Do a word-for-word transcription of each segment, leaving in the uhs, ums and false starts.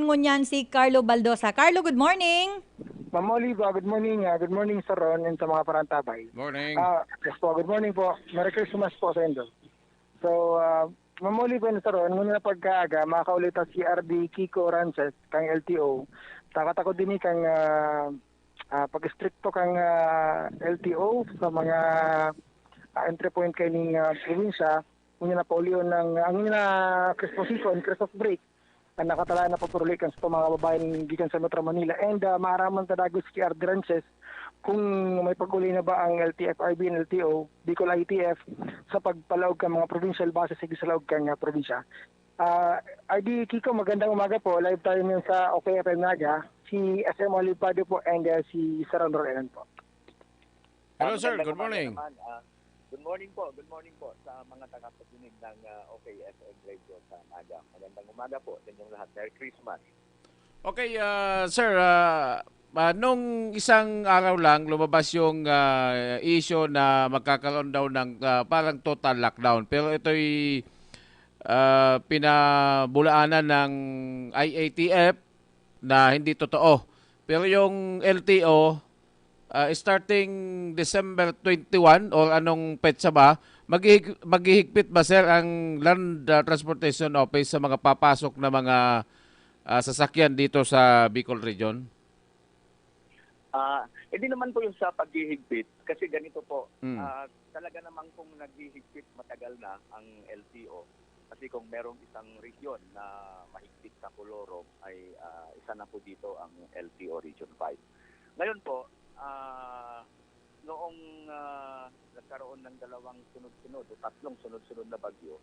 ngunyan si Carlo Baldosa. Carlo, good morning. Ma'am Oliva, good morning. Ah, good morning, Sir Ron, and sa mga parantabay. Morning. Ah, yes po, good morning po. Merry Christmas po sa inyo. So, ah, Ma'am Oliva and Sir Ron, ngunyan na pagkaaga, makakauli ta si R D Kiko Ranches, kang L T O. Takot ako din eh, kang ah, ah, pag-estrikto kang ah, L T O sa mga ah, entry point kaining ah, probinsya. Ngunyan na paulion ng, ang ngunyan na Christmas season, Christmas break, ang nakatalaan na pagpuruli kan sa mga kababayan gikan sa Metro Manila. And ah, maaraman ta dagos si R D Ranches kung may pag-uli na ba ang L T F R B and L T O, Bicol I T F, sa pagpalaog kan mga provincial bases sa sa laog kan ah, probinsya. Ah, R D Kiko, magandang umaga po. Live tayo ngayon sa OK F M Naga. Si S M Olipado po and ah, si Sir Ron Roelan po. Hello, Ah, sir. magandang Good umaga morning. naman. Ah, good morning po. Good morning po sa mga tagapakinig ng ah, OK F M Radio sa Naga. Magandang umaga po sa inyong lahat. Merry Christmas. Okay, ah, sir, ah, ah, nung isang araw lang lumabas yung ah, issue na magkakaroon daw ng ah, parang total lockdown. Pero ito'y ah, pinabulaanan ng I A T F na hindi totoo. Pero yung L T O, ah, starting December twenty-one or anong petsa ba, maghihig- maghihigpit ba, sir, ang Land ah, Transportation Office sa mga papasok na mga ah, sasakyan dito sa Bicol Region? Ah, hindi naman po yung sa paghihigpit kasi ganito po. Mm. Ah, talaga namang kung naghihigpit matagal na ang L T O. Kasi kung merong isang region na mahigpit sa kolorum ay ah, isa na po dito ang L T O Region five. Ngayon po, ah, noong ah, nagkaroon ng dalawang sunod-sunod o tatlong sunod-sunod na bagyo,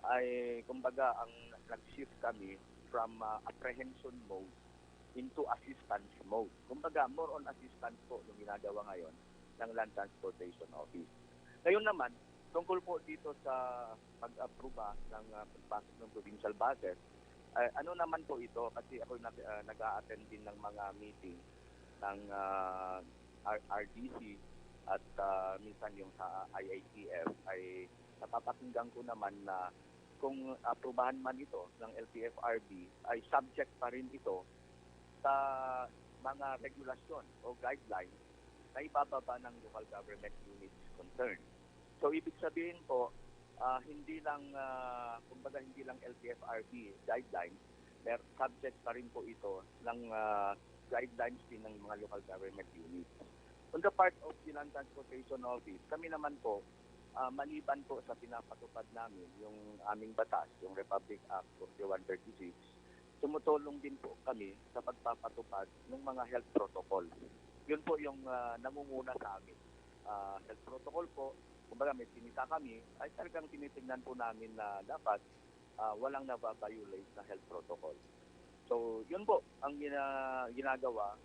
ay kumbaga ang nag-shift kami from ah, apprehension mode into assistance mode. Kumbaga, more on assistance po yung ginagawa ngayon ng Land Transportation Office. Ngayon naman, tungkol po dito sa pag-aproba ng ah, pagpasok ng provincial buses, ah, ano naman po ito? Kasi ako nag, ah, nag-a-attend din ng mga meeting ng ah, R- R D C at ah, minsan yung sa I I T F ay napapakinggan ko naman na kung aprubahan man ito ng L T F R B ay subject pa rin ito sa mga regulasyon o guidelines na ibababa ng local government units concerned. So ibig sabihin po, ah, hindi lang ah, kumbaga hindi lang L T F R B guidelines, mer subject pa rin po ito ng ah, guidelines din ng mga local government units. On the part of the Land Transportation Office, kami naman po, ah, maliban po sa pinapatupad namin yung aming batas, yung Republic Act forty-one thirty-six, tumutulong din po kami sa pagpapatupad ng mga health protocol. Yun po yung ah, nangunguna sa amin. Ah, health protocol po, kumbaga may sinita kami, ay talagang tinitingnan po namin na dapat ah, walang nababiolate na health protocol. So, yun po ang gina- ginagawa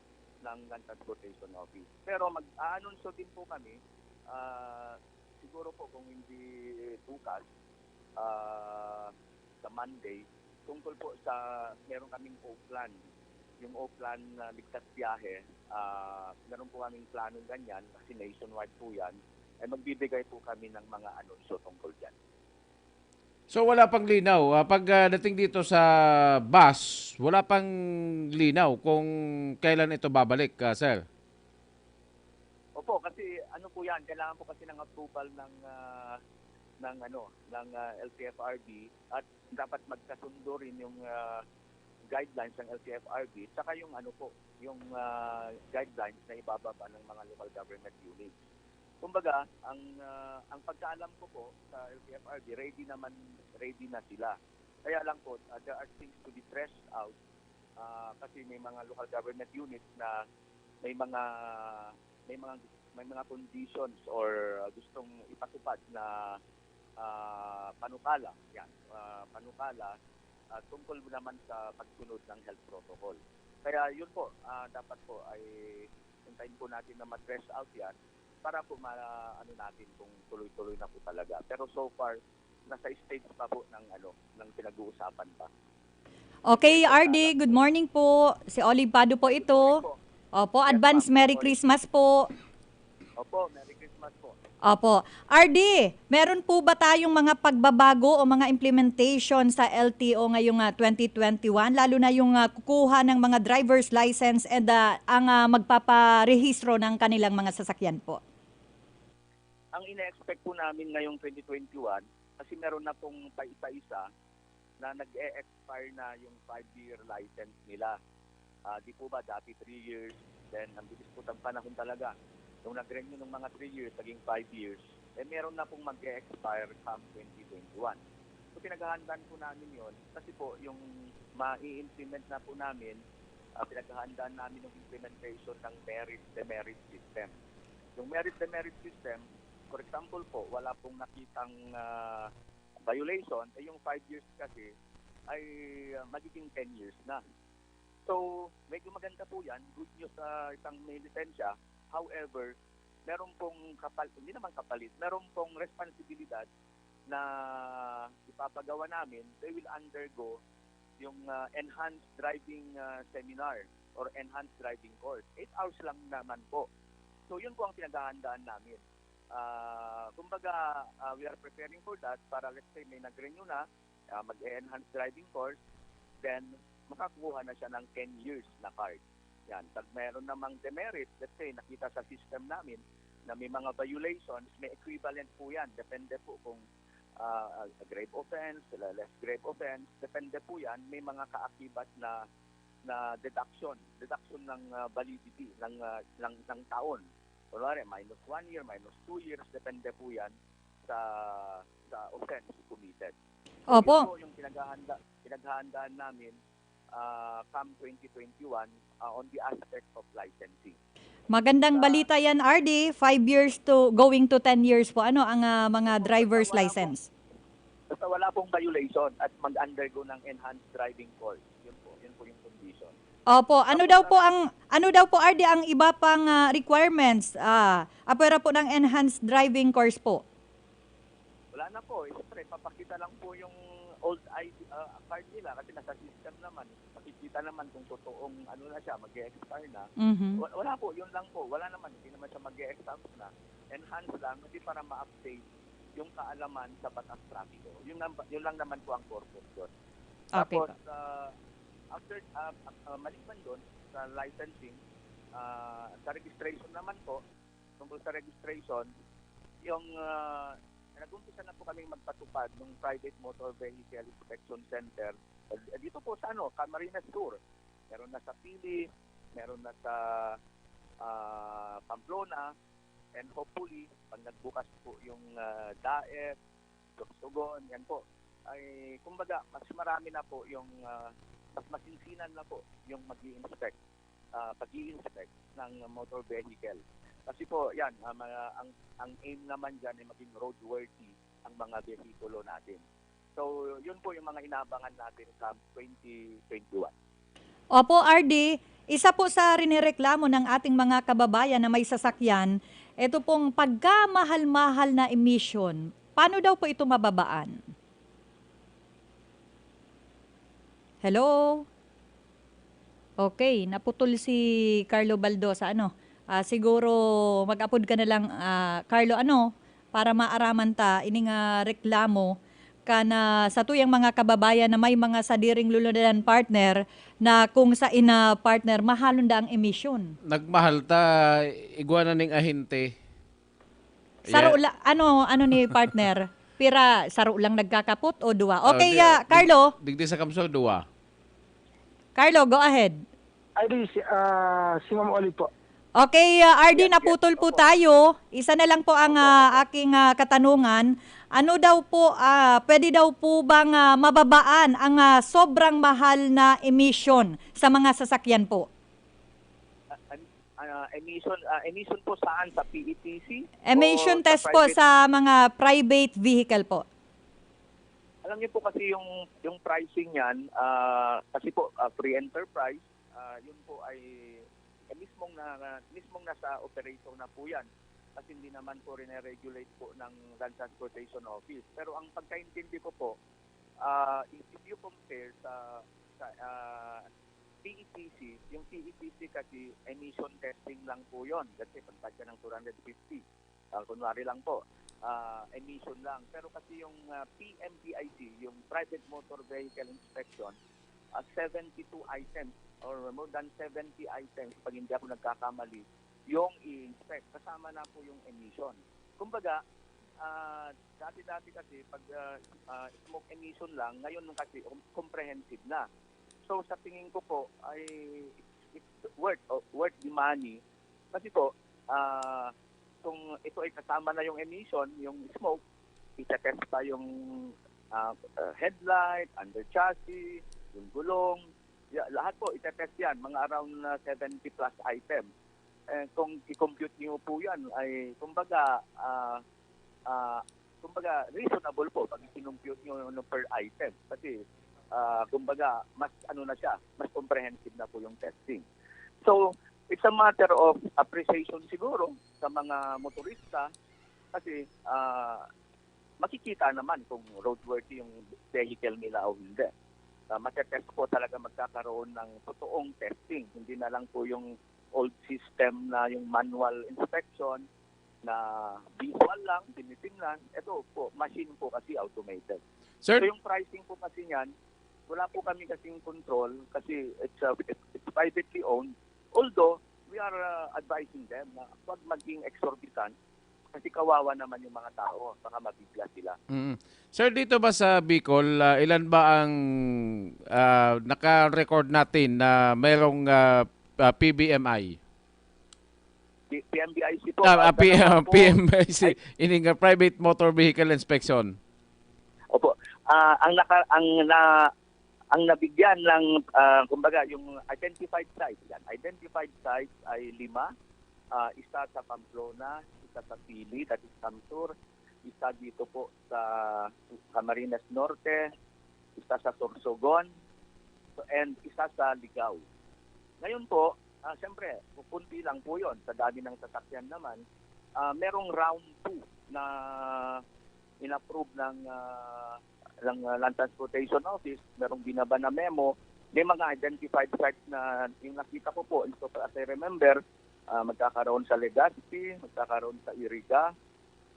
ng Land Transportation Office. Pero mag-aanunsyo din po kami, ah, siguro po kung hindi bukas, ah, sa Monday, tungkol po sa meron kaming O-Plan. Yung O-Plan na ligtas biyahe, ah, meron po kaming planong ganyan kasi nationwide po yan. Ay magbibigay po kami ng mga anunsyo tungkol dyan. So wala pang linaw. Ah, pag ah, dating dito sa bus, wala pang linaw kung kailan ito babalik, ah, sir. Opo, kasi ano po yan, kailangan po kasi ng approval ng ah, ng ano, ng ah, L T F R B at dapat magkasundo rin yung ah, guidelines ng L T F R B saka yung ano po, yung ah, guidelines na ibababa ng mga local government units. Kumbaga, ang ah, ang pagkaalam ko po sa L T F R B, ready naman, ready na sila. Kaya lang po, ah, there are things to be thrashed out ah, kasi may mga local government units na may mga may mga may mga conditions or ah, gustong ipatupad na ah, panukala, yan, ah, panukala ah, tungkol naman sa pagsunod ng health protocol. Kaya yun po, ah, dapat po ay hintayin po natin na ma-thresh out yan para po ma ano natin kung tuloy-tuloy na po talaga. Pero so far, nasa stage pa po ng ano, ng pinag-uusapan pa. Okay, R D, good morning po. Si Olive Pado po ito. Opo, advance Merry Christmas po. Opo, Merry Christmas po. Opo. R D, meron po ba tayong mga pagbabago o mga implementation sa L T O ngayong ah, twenty twenty-one, lalo na yung ah, kukuha ng mga driver's license and ah, ang ah, magpaparehistro ng kanilang mga sasakyan po? Ang ina-expect po namin ngayong twenty twenty-one, kasi meron na pong paisa-isa na nag-e-expire na yung five-year license nila. Ah, di po ba dati three years, then ang bilis po ng panahon talaga. Nung nag-renew ng mga three years, naging five years, eh meron na pong mag-e-expire come twenty twenty-one. So pinaghahandaan po namin yon kasi po yung ma-implement na po namin, ah, pinaghahandaan namin yung implementation ng merit demerit system. Yung merit demerit system, for example po, wala pong nakitang ah, violation, eh yung five years kasi ay ah, magiging ten years na. So, medyo maganda po yan. Good news sa isang may lisensya. However, meron pong kapal, hindi naman kapalit, meron pong responsibilidad na ipapagawa namin. They will undergo yung ah, enhanced driving ah, seminar or enhanced driving course. Eight hours lang naman po. So, yun po ang pinaghahandaan namin. Ah, kumbaga, ah, we are preparing for that para, let's say, may nag-renew na, ah, mag-enhance driving course, then makakuha na siya ng ten years na card. Yan. Pag meron namang demerit, let's say, nakita sa system namin na may mga violations, may equivalent po yan. Depende po kung ah, grave offense, le- less grave offense. Depende po yan. May mga kaakibat na na deduction, deduction ng ah, validity ng ah, ng ng taon. Kunwari, minus one year, minus two years, depende po yan sa sa offense committed. So, yun Opo. po yung pinaghahanda, pinaghahandaan namin ah, come twenty twenty-one ah, on the aspect of licensing. Magandang Sa balita yan, R D. Five years to going to ten years po. Ano ang ah, mga Opo, basta driver's wala pong license? Basta wala pong violation at mag-undergo ng enhanced driving course. Yun po, yun po yung condition. Opo, ano Tapos daw sa po ang ano daw po, R D, ang iba pang ah, requirements ah, apwera po ng enhanced driving course po? Wala na po. Eh, siyempre, papakita lang po yung old I D ah, card nila kasi nasa system naman. Makikita naman kung totoong ano na siya, mag-e-expire na. Mhm. Wa- Wala po, yun lang po. Wala naman, hindi naman siya mag-e-exampt na. Enhance lang kasi para ma-update yung kaalaman sa batas trapiko. Yun lang, yun lang naman po ang purpose doon. Okay Tapos, po. ah, after, ah, ah, maliban doon sa licensing, ah, sa registration naman po, tungkol sa registration, yung ah, nag-umpisa na po kaming magpatupad ng Private Motor Vehicle Inspection Center eh, dito po sa ano, Camarines Sur. Meron na sa Pili, meron na sa ah, Pamplona, and hopefully, pag nagbukas po yung ah, Daet, Sorsogon, yan po. Ay, kumbaga, mas marami na po yung, ah, mas masinsinan na po yung mag-i-inspect, ah, pag-i-inspect ng motor vehicle. Kasi po, yan, ah, mga, ang, ang aim naman dyan ay maging roadworthy ang mga behikulo natin. So, yun po yung mga inabangan natin sa twenty twenty-one. Opo, R D, isa po sa rinireklamo ng ating mga kababayan na may sasakyan, ito pong pagkamahal-mahal na emission. Paano daw po ito mababaan? Hello? Okay, naputol si Carlo Baldosa. Ano? Ah, siguro mag-apod ka na lang, ah, Carlo, ano, para maaraman ta ining ah, reklamo kan ah, satuyang mga kababayan na may mga sadiring lulunadan, partner, na kung sa ina, partner, mahalon da ang emission. Nagmahal ta, igwa na ning ahente. Saro Yeah. la, ano ano ni partner? Pira, saro lang nagkakapot o duwa? Oh, Okay, di- ah, dig- Carlo. Digdi sa Kamsog, duwa. Carlo, go ahead. Ay, di, si, ah, si Ma'am Olive po. Okay, ah, R D, Yes, yes. naputol po Opo. Tayo. Isa na lang po ang Opo, ah, opo. Aking ah, katanungan. Ano daw po, ah, pwede daw po bang ah, mababaan ang ah, sobrang mahal na emission sa mga sasakyan po? Ah, an- ah, emission ah, emission po saan? Sa P E T C? Emission O sa test po private? Sa mga private vehicle po. Alam niyo po kasi yung yung pricing niyan, ah, kasi po ah, free enterprise, ah, yun po ay eh, mismong na mismong nasa operator na po yan. Kasi hindi naman po rine-regulate po ng Land Transportation Office. Pero ang pagkaintindi ko po, ah, if, if you compare sa sa ah, P E T C, yung P E T C kasi emission testing lang po yon. Kasi pagtagda ng two hundred fifty, ah, kunwari lang po, ah, emission lang. Pero kasi yung ah, P M V I C, yung Private Motor Vehicle Inspection, ah, seventy-two items or more than seventy items, pag hindi ako nagkakamali, yung i-inspect. Kasama na po yung emission. Kumbaga, ah, dati-dati kasi pag ah, ah, smoke emission lang, ngayon kasi um- comprehensive na. So sa tingin ko po ay it's worth, oh, worth the money. Kasi po, ah, kung ito ay kasama na yung emission, yung smoke, itatest pa yung ah, ah, headlight, under chassis, yung gulong. Ya, lahat po itatest yan, mga around na seventy plus items. Eh, kung i-compute niyo po yan, ay kumbaga, ah, ah, kumbaga reasonable po pag i-compute niyo no per item. Kasi, ah, kumbaga, mas ano na siya, mas comprehensive na po yung testing. So, it's a matter of appreciation siguro sa mga motorista kasi ah, makikita naman kung roadworthy yung vehicle nila o hindi. Ah, matetest po talaga, magkakaroon ng totoong testing. Hindi na lang po yung old system na yung manual inspection na visual lang, tinitingnan. Ito po, machine po kasi, automated. So Sir, yung pricing po kasi niyan, wala po kami kasing control kasi it's, uh, it's privately owned. Although, we are uh, advising them na huwag maging exorbitant kasi kawawa naman yung mga tao, baka mabigla sila. Mm. Sir, dito ba sa Bicol, ah, ilan ba ang ah, naka-record natin na merong ah, ah, P B M I? P- P M V I C po, Ah, ah, ah, P- ganun ah, po. P M V I C, Ay. Ining ah, Private Motor Vehicle Inspection. Opo. Ah, ang naka ang na ang nabigyan ng ah, kumbaga yung identified sites yan. Identified sites ay lima. Ah, isa sa Pamplona, isa sa Pili, that is Camsur, isa dito po sa Camarines Norte, isa sa Sorsogon, and isa sa Ligao. Ngayon po, ah, siyempre, kunti lang po 'yon sa dami ng sasakyan naman. Ah, merong round two na inapprove ng ah, ng ah, Land Transportation Office, merong binaba na memo, may mga identified sites na yung nakita ko po, so as I remember, ah, magkakaroon sa Legazpi, magkakaroon sa Iriga,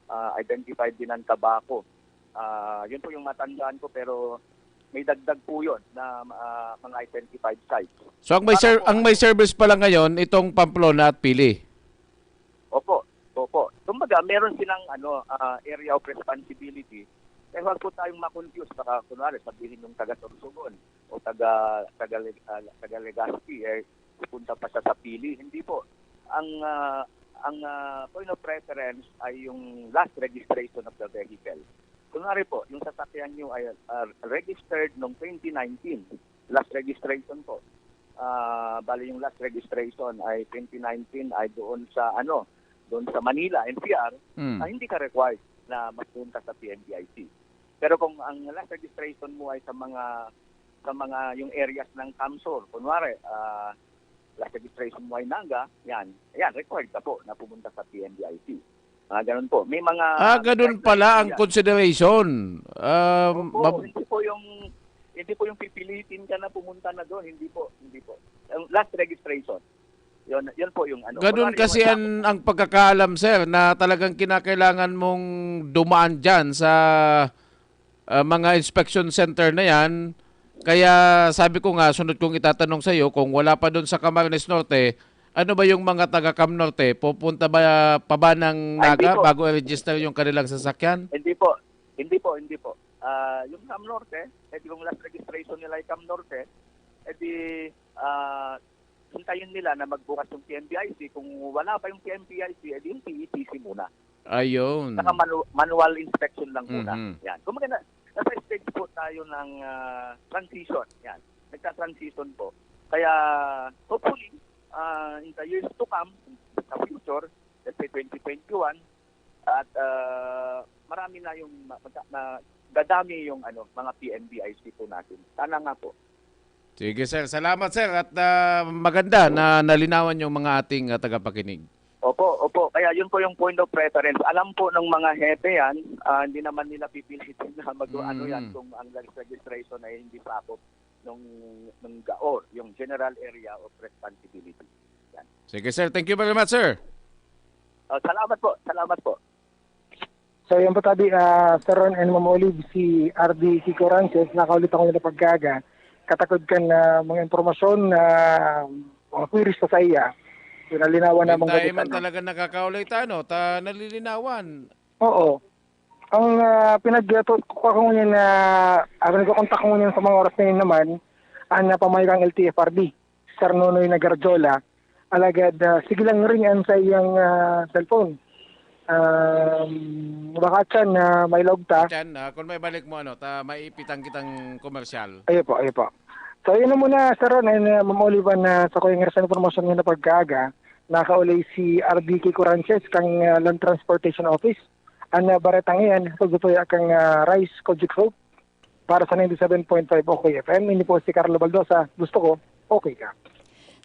ah, identified din ang Tabaco. Ah, yun po yung matandaan ko, pero may dagdag po yun na ah, mga identified sites. So ang may Para ser- po, ang may ano, service pa lang ngayon itong Pamplona at Pili. Opo, opo. Kumbaga, meron silang ano, ah, area of responsibility. Kaya huwag po tayong ma-confuse. Baka, kunwari, sabihin ng taga Sorsogon o taga, taga, Le- ah, taga Legazpi, eh, pupunta pa siya sa Pili. Hindi po. Ang, ah, ang ah, point of reference ay yung last registration of the vehicle. Kunwari po, yung sasakyan nyo ay ah, registered noong twenty nineteen. Last registration po. Ah, bali yung last registration ay twenty nineteen ay doon sa ano, doon sa Manila, N C R, Mm. ah, hindi ka required na magpunta sa P M V I C. Pero kung ang last registration mo ay sa mga sa mga yung areas ng Camsur, kunwari, ah, last registration mo ay Naga, yan, yan, required ka po na pumunta sa P M V I C. Ah, ganun po. May mga Ah, ganun pala ang consideration. Ah, Opo, mab- hindi po yung hindi po yung pipilitin ka na pumunta na doon, hindi po, hindi po. Ang last registration. Yun, yun po yung ano. Ganun Kunwari, yung kasi ang, ang pagkakaalam, sir, na talagang kinakailangan mong dumaan dyan sa ah, mga inspection center na yan. Kaya sabi ko nga, sunod kong itatanong sa iyo, kung wala pa doon sa Camarines Norte, ano ba yung mga taga Cam Norte? Pupunta ba pa ba ng Ay, hindi Naga po. bago i-register yung kanilang sasakyan? Hindi po. Hindi po, hindi po. Ah, yung Cam Norte, eh, yung last registration nila ay Cam Norte, eh di, ah, hintayin nila na magbukas yung P M V I C. Kung wala pa yung P M V I C, eh di yung P E T C muna. Ayun. Saka manu- manual inspection lang muna. Mhm. Yan. Kumbaga na, nasa stage po tayo ng ah, transition. Yan. Nagta-transition po. Kaya hopefully, ah, in the years to come, sa future, let's say twenty twenty-one, at ah, marami na yung ma- magka- na dadami yung ano, mga P M V I C po natin. Sana nga po. Sige, sir. Salamat, sir. At ah, maganda na nalinawan yung mga ating ah, tagapakinig. Opo, opo. Kaya yun po yung point of reference. Alam po ng mga hepe yan, ah, hindi naman nila pipilitin na mag-ano Mm. yan kung ang registration ay hindi sakop. nung, nung GAOR, yung General Area of Responsibility. Yan. Sige, sir. Thank you very much, sir. Oh, salamat po. Salamat po. So, yan po tabi, ah, Sir Ron and Ma'am Olive, si R D Kiko Ranches, nakaulit ako nila pagkaga. Katakod kan, ah, mga impormasyon na mga queries sa iya. Pinalinawan namang Tayo man gamitan. Talaga nakakaulit, ano, ta nalilinawan. Oo. Ang, ah, pinag-, kuha ko ngunyan na, ah, nagkokontak ko ngunyan sa mga oras na yun naman, ang, ah, pamayagang L T F R B, Sir Nonoy Nagarjola. Alagad, ah, sige lang ring an sa iyang, ah, cellphone. Um, baka tiyan na may laog ta. Tiyan, ah, kung may balik mo, ano, ta, maipitang kitang komersyal. Ayo po, ayo po. So, yun na muna, Sir Ron, and, ah, Ma'am Olive, na sa kuyang resan impormasyon nga na pagkaaga, nakaulay si R D Kiko Ranches kang, ah, Land Transportation Office. An, ah, baretang iyan, pagtutuya kang, ah, Rice Kojic Hope para sa ninety-seven point five O K F M. Ini po si Carlo Baldosa. Gusto ko, okay ka.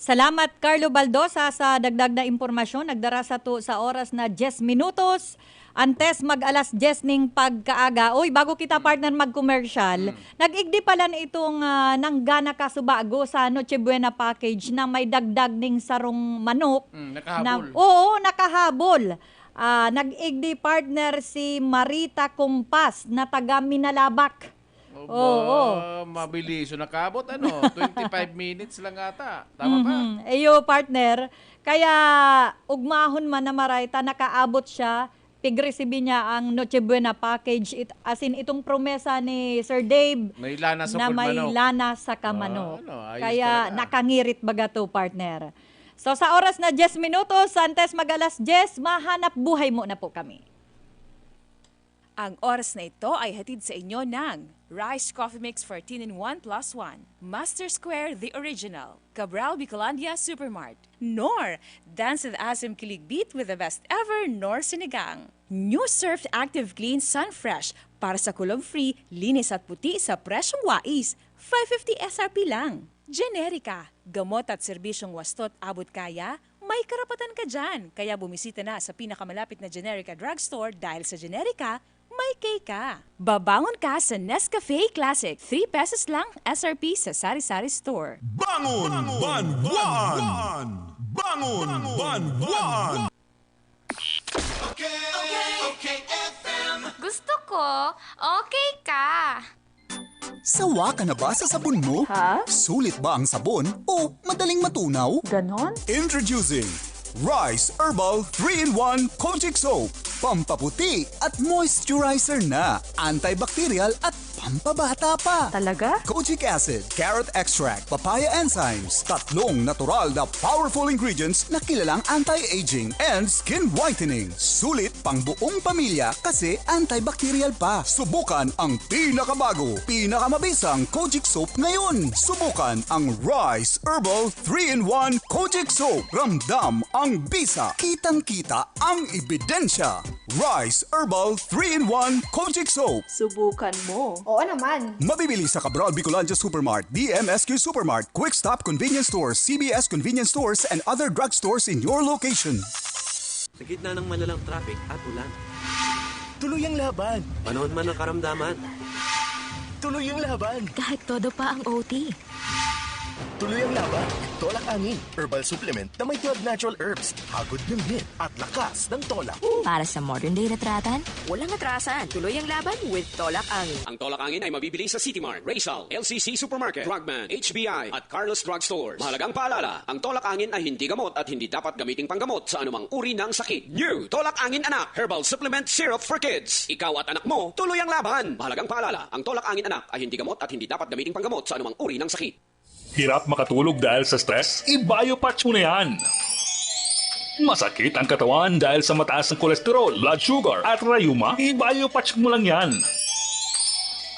Salamat, Carlo Baldosa, sa dagdag na impormasyon. Nagdara sato sa oras na diyes minutos antes mag alas diyes ning pagkaaga. Uy, bago kita, partner, mag-commercial, Mm. nag-igdi pala na itong, ah, nanggana ka subago sa Noche Buena package na may dagdag ning sarong manok. Mm, nakahabol. Na, oo, nakahabol. Ah, nag-igdi, partner, si Marita Kumpas na taga Minalabac. Aba, Oo. Mabilis. So, nakaabot, ano, twenty-five minutes lang ata. Tama ba? Mhm. Iyo, partner. Kaya, ugmahon man na maray ta, nakaabot siya, pigresibi niya ang Noche Buena package. It-, as in, itong promesa ni Sir Dave May lana sa na may pulmanok. Lana sa kamanok. Ah, ano, ayos Kaya, talaga. Nakangirit baga to, partner. So, sa oras na diyes minutos, antes mag alas diyes, mahanap buhay muna po kami. Ang oras na ito ay hatid sa inyo ng Rice Coffee Mix fourteen in one plus one, Master Square The Original, Cabral Bicolandia Supermart, Knorr, Dance with Asim Kilig Beat with the best ever Knorr Sinigang, New Surf Active Clean Sunfresh para sa kulog-free, linis at puti sa presyong wais, five fifty S R P lang. Generica, gamot at serbisyong wasto't abot kaya, may karapatan ka dyan. Kaya bumisita na sa pinakamalapit na Generica Drugstore dahil sa Generica, may K ka. Babangon ka sa Nescafe Classic, three pesos lang S R P sa Sari-Sari Store. Bangon, Bangon, Banwaan! Bangon, Banwaan! Gusto ko, okay ka. Sawa ka na ba sa sabon mo? Ha? Sulit ba ang sabon o madaling matunaw? Ganon? Introducing Rice Herbal three-in-one Kojic Soap. Pampaputi at moisturizer na. Antibacterial at pampabata pa. Talaga? Kojic acid, carrot extract, papaya enzymes. Tatlong natural na powerful ingredients na kilalang anti-aging and skin whitening. Sulit pang buong pamilya kasi antibacterial pa. Subukan ang pinakabago, pinakamabisang Kojic Soap ngayon. Subukan ang Rice Herbal three-in-one Kojic Soap. Ramdam ang bisa. Kitang-kita ang ebidensya. Rice Herbal three-in-one Kojic Soap. Subukan mo. Oo naman. Mabibili sa Cabral Bicolandia Supermart, D M S Q Supermart, Quick Stop Convenience Stores, C B S Convenience Stores, and other drugstores in your location. Sa gitna ng malalang traffic at ulan. Tuloy ang laban. Panahon man ng karamdaman. Tuloy ang laban. Kahit todo pa ang O T. Tuloy ang laban. Tolak Angin, herbal supplement na may twelve natural herbs. Hagod ng hit at lakas ng tolak. Para sa modern day retratan, walang atrasan. Tuloy ang laban with Tolak Angin. Ang Tolak Angin ay mabibili sa City Mart, Rizal, L C C Supermarket, Drugman, H B I, at Carlos Drug Stores. Mahalagang paalala, ang Tolak Angin ay hindi gamot at hindi dapat gamiting panggamot sa anumang uri ng sakit. New Tolak Angin Anak Herbal Supplement Syrup for Kids. Ikaw at anak mo, tuloy ang laban. Mahalagang paalala, ang Tolak Angin Anak ay hindi gamot at hindi dapat gamiting panggamot sa anumang uri ng sakit. Hirap makatulog dahil sa stress? I-Biopatch mo na yan. Masakit ang katawan dahil sa mataas na kolesterol, blood sugar, at rayuma? I-Biopatch mo lang yan.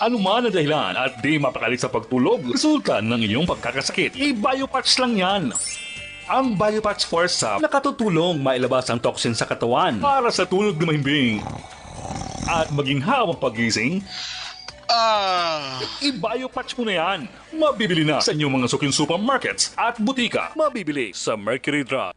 Ano man ang dahilan at di mapakali sa pagtulog, resulta ng iyong pagkakasakit, i-Biopatch lang yan. Ang Biopatch Force Sap nakatutulong mailabas ang toxin sa katawan para sa tulog na mahimbing at maging hawak pagising. Ah, i-Biopatch mo na yan. Mabibili na sa inyong mga suking supermarkets at butika. Mabibili sa Mercury Drug.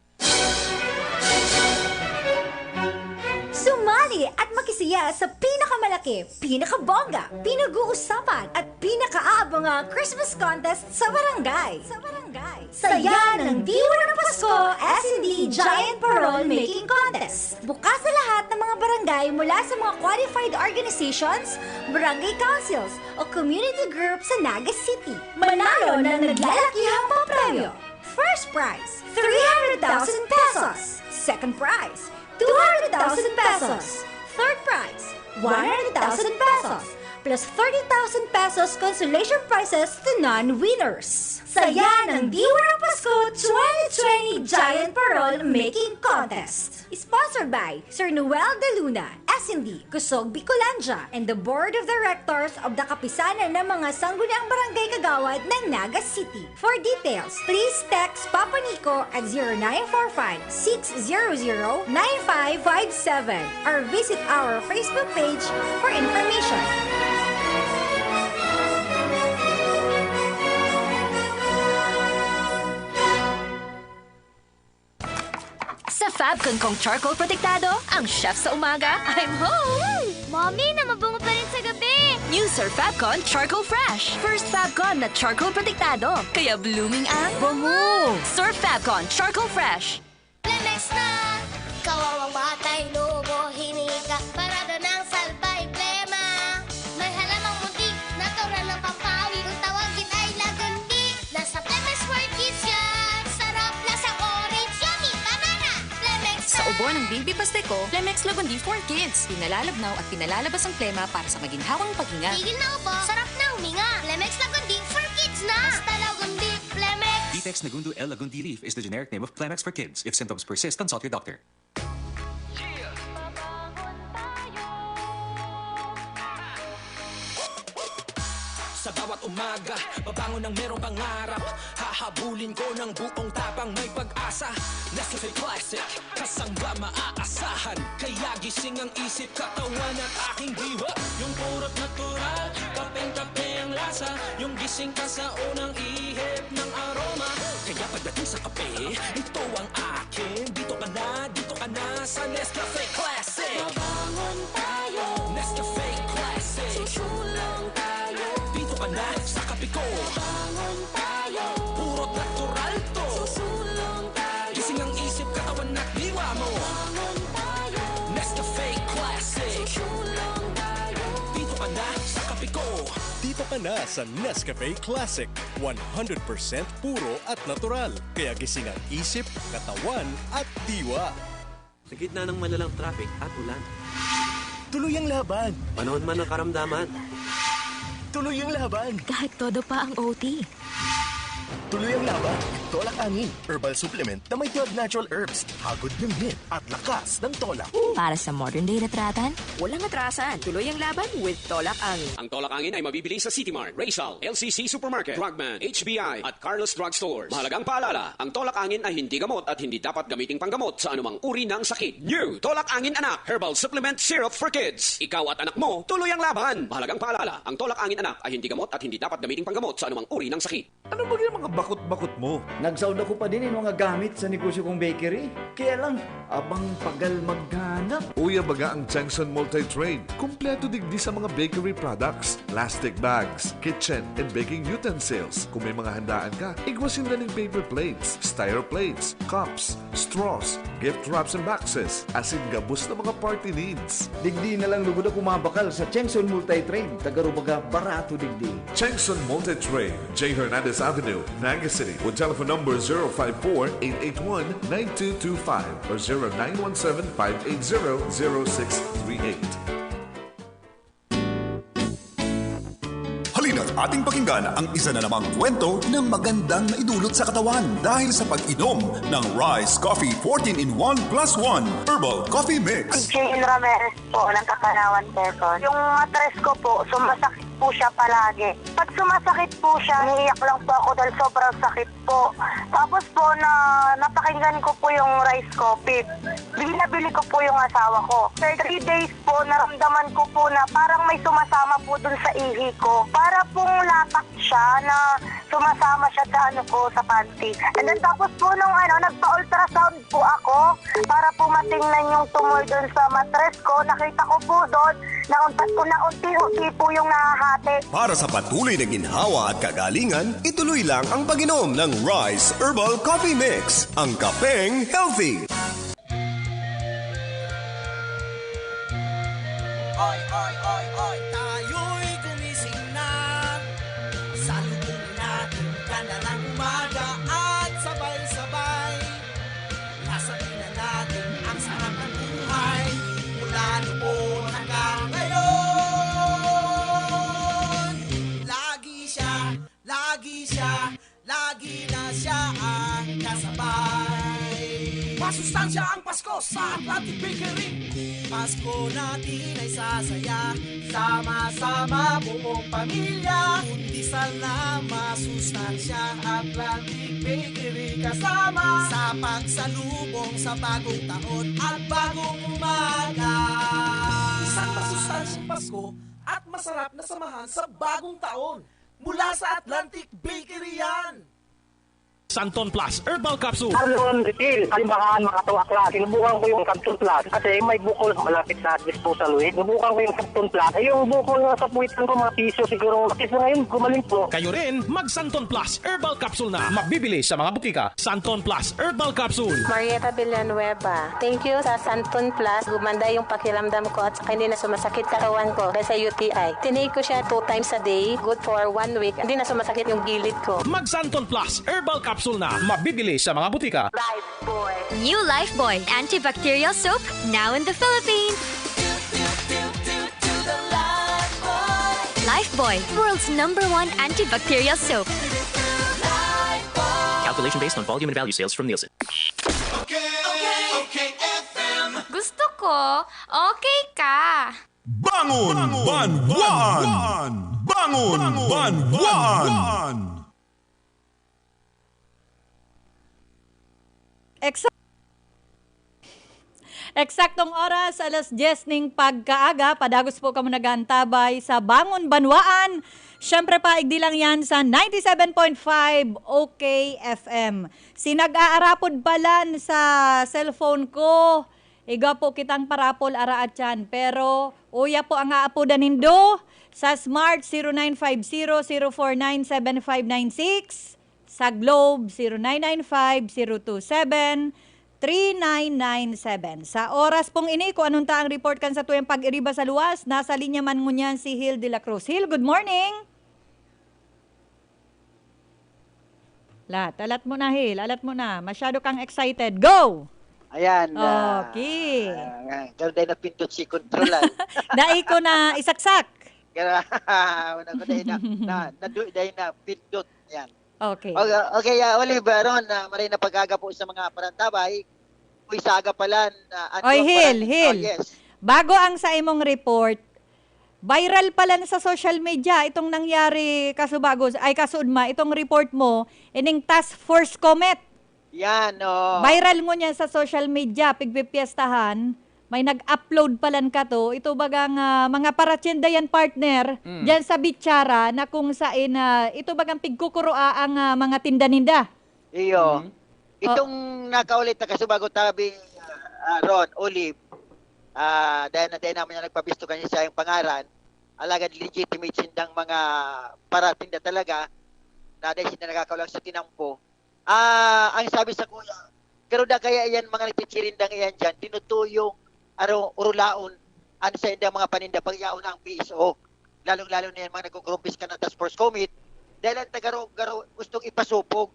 Suma- Sali at makisaya sa pinakamalaki, pinakabongga, pinag-uusapan at pinakaaabangang Christmas contest sa barangay. Sa barangay. Saya ng Diwa ng Pasko, S and D Giant Parol Making Contest. Bukas sa lahat ng mga barangay mula sa mga qualified organizations, barangay councils, o community group sa Naga City. Manalo ng naglalakihang papremyo. First prize, three hundred thousand pesos. Second prize, two hundred thousand pesos. Third prize, one hundred thousand pesos. Plus thirty thousand pesos consolation prizes to non-winners. Saya ng Diwa ng Pasko twenty twenty Giant Parol Making Contest. Sponsored by Sir Noel De Luna, S and D, Kusog Bicolandia, and the Board of Directors of the Kapisanan ng mga Sangguniang Barangay Kagawad ng Naga City. For details, please text Papa Nico at zero nine four five, six zero zero, nine five five seven or visit our Facebook page for information. Sa Fabcon kong charcoal protektado, ang chef sa umaga, I'm home! Mommy, na mabango pa rin sa gabi! New Sir Fabcon Charcoal Fresh! First Fabcon na charcoal protektado, kaya blooming ang bango! Sir Fabcon Charcoal Fresh! Lemex na! Kawawang batay, lobo, hinika, parada ng salbay, plema. May halamang munti, natural ng pampawi. Kung tawagin ay lagundi, nasa Lemex World Kids yan. Sarap, lasang orange, yummy, banana. Lemex Sa na! Ubo ng Baby Pasteco, Lemex Lagundi for Kids. Pinalalabnaw at pinalalabas ang plema para sa maginhawang paghinga. Tigil na ubo, sarap na huminga. Lemex Lagundi for Kids na! Basta Lagundi, Lemex! Vitex Nagundo L Lagundi Leaf is the generic name of Clemex for Kids. If symptoms persist, consult your doctor. Sa bawat umaga, babangon ng merong pangarap. Hahabulin ko ng buong tapang may pag-asa. Nescafe Classic, kasangga maaasahan. Kaya gising ang isip, katawan at aking diwa. Yung purot natural, kapeng-kape ang lasa. Yung gising ka sa unang ihip ng aroma. Kaya pagdating sa kape, ito ang akin. Dito ka na, dito ka na sa Nescafe Classic. Mabangon tayo. Nescafe Classic. Susulong tayo. Dito ka na sa kape ko. Mabangon tayo. Puro natural to. Susulong tayo. Gising ang isip, katawan at diwa mo. Mabangon tayo. Nescafe Classic. Susulong tayo. Dito ka na sa kape ko. Dito ka na sa Nescafe Classic. One hundred percent puro at natural. Kaya gising ang isip, katawan at diwa. Sa gitna ng malalang traffic at ulan. Tuloy ang laban! Panahon man ng karamdaman. Tuloy ang laban! Kahit todo pa ang O T. Tuloy ang laban with Tolak Angin, herbal supplement na may twelve natural herbs, hagod ng hit at lakas ng tolak. Para sa modern day na tratan, walang atrasan. Tuloy ang laban with Tolak Angin. Ang Tolak Angin ay mabibili sa City Mart, Rizal, L C C Supermarket, Drugman, H B I, at Carlos Drug Stores. Mahalagang paalala, ang Tolak Angin ay hindi gamot at hindi dapat gamiting panggamot sa anumang uri ng sakit. New Tolak Angin Anak, Herbal Supplement Syrup for Kids. Ikaw at anak mo, tuloy ang laban. Mahalagang paalala, ang Tolak Angin Anak ay hindi gamot at hindi dapat gamiting panggamot sa anumang uri ng sakit. Ano ba yung mga bakot-bakot mo? Nagsaod ako pa din yung mga gamit sa negosyo kong bakery. Kaya lang, abang pagal maghanap. Uya baga ang Chengson Multi-Trade. Kompleto digdi sa mga bakery products, plastic bags, kitchen and baking utensils. Kung may mga handaan ka, igwa sinda ning paper plates, styro plates, cups, straws, gift wraps and boxes, asin gabos na mga party needs. Digdi na lang lugod ako mabakal sa Chengson Multi-Trade. Tagarubaga, barato digdi. Chengson Multi-Trade, J Hernandez Avenue, Naga City, with telephone number zero five four, eight eight one, nine two two five or zero nine one seven, five eight zero, zero six three eight. Halina't ating pakinggan ang isa na namang kwento ng magandang naidulot sa katawan dahil sa pag-inom ng Rice Coffee fourteen in one plus one Herbal Coffee Mix. Si Jane Ramirez po, ng Kapanawan, Quezon. Yung matres ko po, sumasakit po siya palagi. Pag sumasakit po siya, umiiyak lang po ako dahil sobrang sakit po. Tapos po, na, napakinggan ko po yung Rice Coffee. Pinabili ko po yung asawa ko. After three days po, naramdaman ko po na parang may sumasama po dun sa ihi ko. Para pong latak siya na sumasama siya sa ano ko, sa panty. And then tapos po nung ano, nagpa-ultrasound po ako para po matingnan yung tumor dun sa matres ko. Nakita ko po dun na unta-, na unti-unti po yung nahahati. Para sa patuloy na ginhawa at kagalingan, ituloy lang ang pag-inom ng Rice Herbal Coffee Mix, ang kapeng healthy. Oy, oy, oy, oy, tayo'y gumising na. Salubungin natin ganda ng umaga at sabay-sabay lasain na natin ang sarap ng buhay. Mula noon hanggang ngayon, lagi siya, lagi siya, lagi na siya ang kasabay. Masustansya ang Pasko sa Atlantic Bakery. Pasko natin ay sasaya, sama-sama buong pamilya. Undisal na masustansya, Atlantic Bakery kasama. Sa pagsalubong sa bagong taon at bagong umaga. Isang masustansyang Pasko at masarap na samahan sa bagong taon. Mula sa Atlantic Bakery yan! Santon Plus Herbal Capsule. Arlon, Ritil, kalimbahan, mga tuwakla. Sinubukan ko yung Santon Plus kasi may bukol malapit sa disposal weight. Sinubukan ko yung Santon Plus. Eh, yung bukol nga sa puwitan ko, mga piso siguro. Kasi sa ngayon, gumaling po. Kayo rin, mag Santon Plus Herbal Capsule na. Mabibili sa mga butika. Santon Plus Herbal Capsule. Marieta Villanueva. Thank you sa Santon Plus. Gumanda yung pakiramdam ko at saka hindi na sumasakit katawan ko dahil sa U T I. Tinake ko siya two times a day. Good for one week. Hindi na sumasakit yung gilid ko. Mag Santon Plus Herbal Capsule na. Mabibili sa mga butika. Lifebuoy. New Lifebuoy Antibacterial Soap, now in the Philippines. Lifebuoy, world's number one antibacterial soap. Calculation based on volume and value sales from Nielsen. Gusto ko, okay ka. Bangon Banwaan! Bangon Banwaan! Exa-, eksaktong oras, alas dyes ning pagkaaga, padagos po kamo nag-aantabay sa Bangon Banwaan. Siyempre pa, igdi lang yan sa ninety-seven point five O K F M. Si nag-aarapod palan sa cellphone ko, igwa po kitang parapol, ara atyan. Pero, uya po ang aapodan nindo sa Smart, zero nine five zero, zero four nine, seven five nine six. Sa Globe, zero nine nine five, zero two seven, three nine nine seven. Sa oras pong ini, kung anong ta ang report kan satuyang pag-iriba sa luwas, nasa linya man ngunyan si Hil de la Cruz. Hil, good morning! Lat, alat mo na, Hil. Alat mo na. Masyado kang excited. Go! Ayan, ah, Okay. ah, nga, ganda na pindot si kontrolan. Dai ko na isaksak. Gara-, wala ko dai na, na, nadu-, dai na pindot. Yan. Okay. Okay, okay, ah, Olive, ah, Ron, ah, maray na pag-aga po sa mga parantabay. Uy, sa aga pa lang, ah, Oy, Anton, Hil, parang, Hil. Oh, yes. Bago ang sa imong report, viral pala sa social media itong nangyari kasubago, ay, kasuudma, itong report mo, ining Task Force Comet. Yan, oo. Viral ngunyan sa social media, pigpipiestahan, may nag-upload palan kato. Ito bagang, ah, mga paratinda yan, partner, Mm. dyan sa Bichara, na kung sain, ah, ito bagang pigkukuroa ang, ah, mga tinda ninda. Iyo. Mhm. Itong Oh. nakauli ta kasubago tabi, ah, Ron, Olive, ah, dahil na, dahil naman niya nagpabisto kanya sa iyang pangaran, alagad legitimate sindang mga paratinda talaga, na dahil sila nakakaulang sa tinampo. Ah, ang sabi sa kuya, pero da kaya yan, mga nagchichirindang iyan dyan, tinutuyong, ano, urulaon, ano sa indang mga paninda, pagyaon na ang P S O. Lalong-lalo na yan, mga nagkukurumpis ka na task force commit, dahil ang tagaro, garo, gustong ipasupog.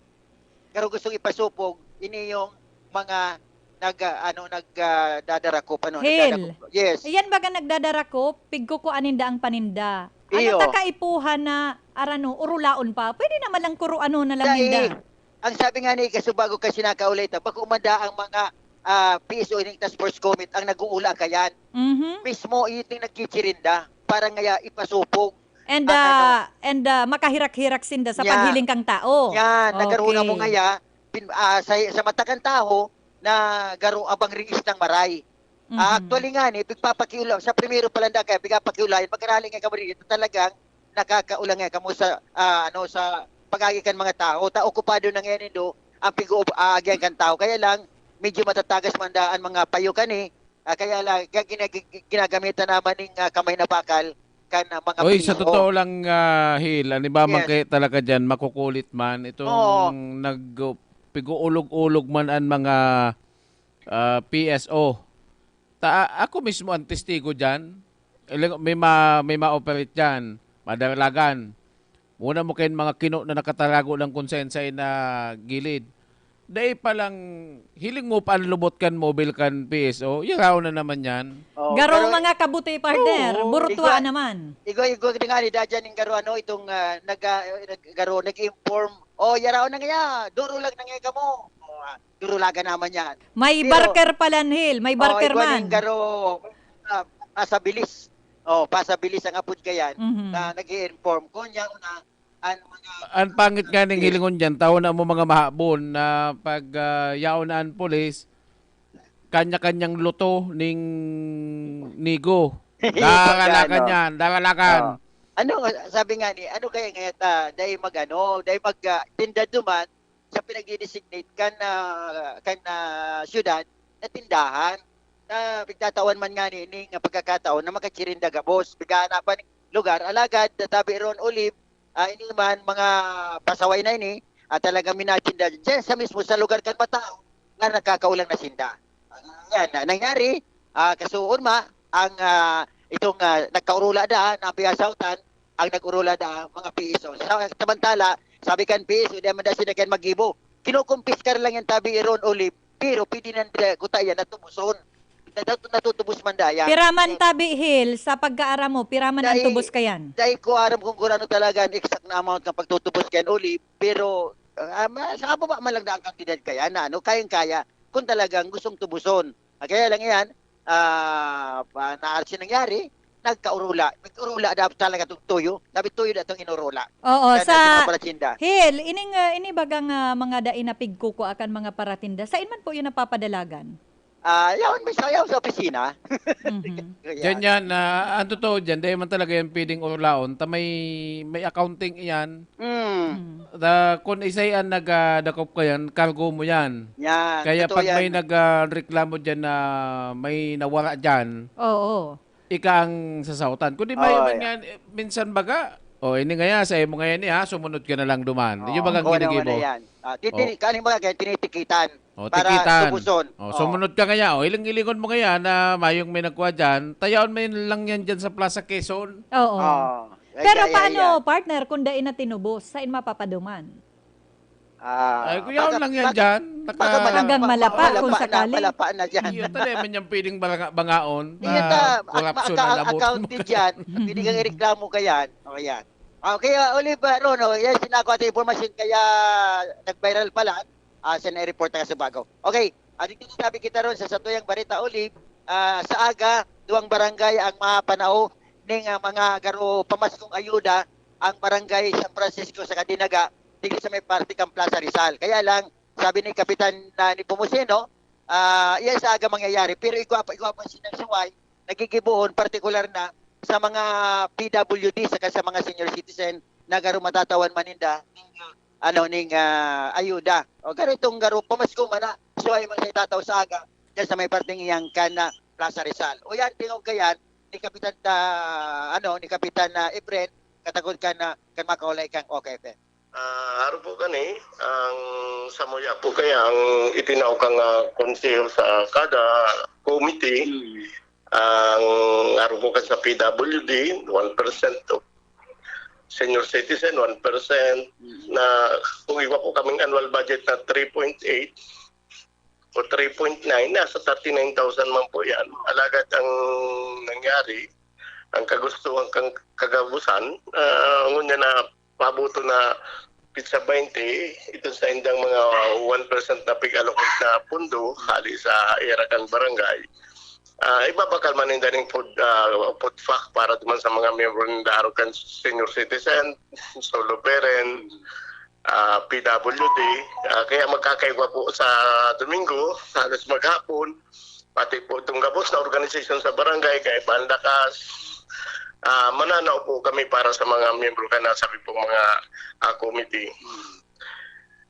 Garo gustong ipasupog, ini yung mga nag, ah, ano, nag, ah, dadarakop, ano, Hel, nagdadakop. Yes. Iyan baga nagdadarakop, pigkukuan ninda ang paninda. Ano Iyo. ta kaipuhan na, arano, urulaon pa? Pwede naman lang kuruano na lang Dai, ninda. Ang sabi nga ni Kasubago kasi nakaulay ta, bako man da ang mga, ah, P S O ining task force commit ang nag-uula kayan. Mhm. Mismo iting nagchichirinda para ngaya ipasupog And, ang ano. ah, and, ah, makahirak-hirak sinda sa Nya. paghiling kang tao. Yan, nagkaroon Okay. mo ngaya, pin-, ah, sa, sa mata kang tao, na garo abang riis ng maray. Ah, Mhm. actually nga ni, pigpapakiula, sa primero pa lang da kaya pigpapakiulayan, pagkarali nga kamo rin, ito talagang nakakaula nga kamo sa, ah, ano, sa pag-agi kan mga tao. Ta okupado na ngayon indo ang pigo-, ah, agihan kan tao. Kaya lang, medyo matatagas man da ang mga payo kani. Ah, kaya lang, kaya ginag-, ginagamitan naman ning, ah, kamay na bakal kan, ah, mga Oy, sa P S O. Totoo lang, ah, Hil, ano ba man Yes. kaya talaga dyan, makukulit man itong Oo. nag-, pig-uulog-ulog man ang mga ah, P S O. Ta ako mismo ang testigo diyan. Ilang may ma may ma-operate diyan, madalagan. Muna mo kayong mga kino na nakatarago lang kun saen-saen na gilid. Dai pa lang, hiling mo pa ang lubot kan mobile kan P S O, yaraw na naman yan. Oh, Garo pero mga kabuti, partner. Oo. Burutwa Igwa- naman. Igo-igo na nga ni Dajan ning garo ano, itong, ah, nag, ah, nag-, garo, nag-inform. Oh, yaraw na nga, duro lang na nga kamo. Oh, ah, durulagan naman yan. May Pero- barker palan, Hil. May Oh, barker igwa man. ning garo, ah, pasabilis. Oh, pasabilis ang apod kayan Mhm. na nag-i-inform. Kunya una, ang mga Ang pangit nga ning Yes. hilingon diyan, tawo na mo mga mahabon na pag, ah, yaon na ang pulis, kanya-kanyang luto ning nigo. Daralakan Pagano? yan, daralakan. Oh. Ano, sabi nga ni, ano kaya nga ta, dahil mag ano, dahil mag, ah, tinda duman sa pinagdi-designate kan, ah, kan, ah, syudad na tindahan na pigtatawan man nga ni, ni nga pagkakataon na makachirinda gabos. Pighahanap pa ning lugar, alagad, tabi ron, Olive, ah, ini man, mga pasaway na ini, at talagang minatinda dyan sa mismo, sa lugar kan matao, nga nakakaulang na sinda. Yan, na, nangyari, ah, kasuon ma, ang, ah, itong, ah, nagkaurula da, na piyasawtan, ang nag-urula da, mga P S O. Sa, samantala, sabi kan P S O, di man da sila kan magibo. Kinukumpiskar lang yan, tabi iron, Olive, pero pwede na nila kuta yan, natubuson. Natu-, natutubos man da yan. Piraman tabi, Hil, sa pagkaaram mo, piraman ang Dai- tubos kayan. Dai ko aram kung kurano talaga ang exact na amount ng pagtutubos kayan, Olive, pero ah, ma- sa kababa man lang na ang kantidad kaya na ano, kayang-kaya kung talagang gustong tubuson. Ah, kaya lang yan, ah, pa, na, nangyari, nagkaurula. Nagkaurula dapat talaga itong tuyo. Dapat tuyo na itong inurula. Oo, Kaya sa nagkapalatsinda. Hil, ining, ah, ini bagang, ah, mga dai na pigkukua kan mga paratinda, sain man po yun napapadalagan? Ah, yaon, may sayaw sa opisina. Mhm. Kaya- Diyan yan, ah, ang totoo dyan, dahil man talaga yan pwedeng urlaon, ta may, may accounting iyan. Mm. Mm. Da, kung isay ang nagdakop ka yan, cargo mo yan. Yan. Kaya Totoo pag yan. may nagreklamo dyan na may nawara dyan, Oo. ika ang sasautan. Kundi may Oo, man yeah. nga, eh, minsan baga, oh, ini nga yan, sa imo nga yan, eh, ha, sumunod ka na lang duman. Yung bagang Oo, ano, ginigibo. ano yan. Ah, titini, kaning mga ganyan, tinitikitan Oh, para tikitan. tubuson. Oh, sumunod ka nga yan. Oh, iling-ilingon mo nga yan na mayong may nagkuha dyan. Tayaon mo yun lang yan dyan sa Plaza Quezon. Oo. Oh. Ay, Pero ay, ay, paano, ay. Partner, kung dai na tinubos? Sain mapapaduman? Ah, Ay, kuyaon baka- lang yan baka- dyan. baka Naka- malap- Hanggang malapa, malapa kung na, sakali. Malapa na dyan. Iyo, tali man yung pwedeng banga- bangaon na Iyo, ta, korupsyon aka- ang labot mo. Accounted dyan. Pwede kang ireklamo ka yan. O, yan. Okay, uh, Olive, uh, Ron, oh, yan, sinako ating informasyon, kaya nag-viral pala. Ah, sa na-report na sa bago. Okay, ah, dito sabi kita ron sa satuyang barita, Olive, ah, sa aga, duwang barangay ang mapanao ning, ah, mga garo pamaskong ayuda, ang barangay San Francisco sa Dinaga, digdi sa may parte kang Plaza Rizal. Kaya lang, sabi ni Kapitan, ah, Nepomuceno, ah, iyan sa aga mangyayari, pero igwa pa, igwa pa sinang suway, nagigibohon, partikular na sa mga P W D saka sa mga senior citizen na garo matatawan man ninda ning, ano, ning, ah, ayuda. O garo itong garo, pamasko man na, suway man sa itataw sa aga, dyan sa may parteng iyang kan, ah, Plaza Rizal. O yan, tingog ka yan, ni Kapitan, ah, ano, ni Kapitan, ah, Efren, katagod ka na, kan makaulay kang O K F M. Ah, aro po kani, ang samuya po kaya ang itinaw kang, ah, konseho sa kada committee, ang aro po kan sa P W D, one percent of senior citizen, one percent, na kung iba po kaming annual budget na three point eight o three point nine, nasa thirty-nine thousand man po yan. Alagad ang nangyari, ang kagustuhan kang kagabusan, ah, ngunyan na pabuto na pitsa baynte, ito sa indang mga one percent na pig-allocate na pundo, hali sa era kan barangay. Ah, ibabakal man ninda ning food, ah, food pack para duman sa mga miyembro ninda, aro kan senior citizen, solo parent, ah, P W D. Ah, kaya magkakaigwa po sa Domingo, halos maghapon. Pati po itong gabos na organisasyon sa barangay, Kaibahan Lakas, ah, mananao po kami para sa mga miyembro ka na sabi po mga, ah, committee.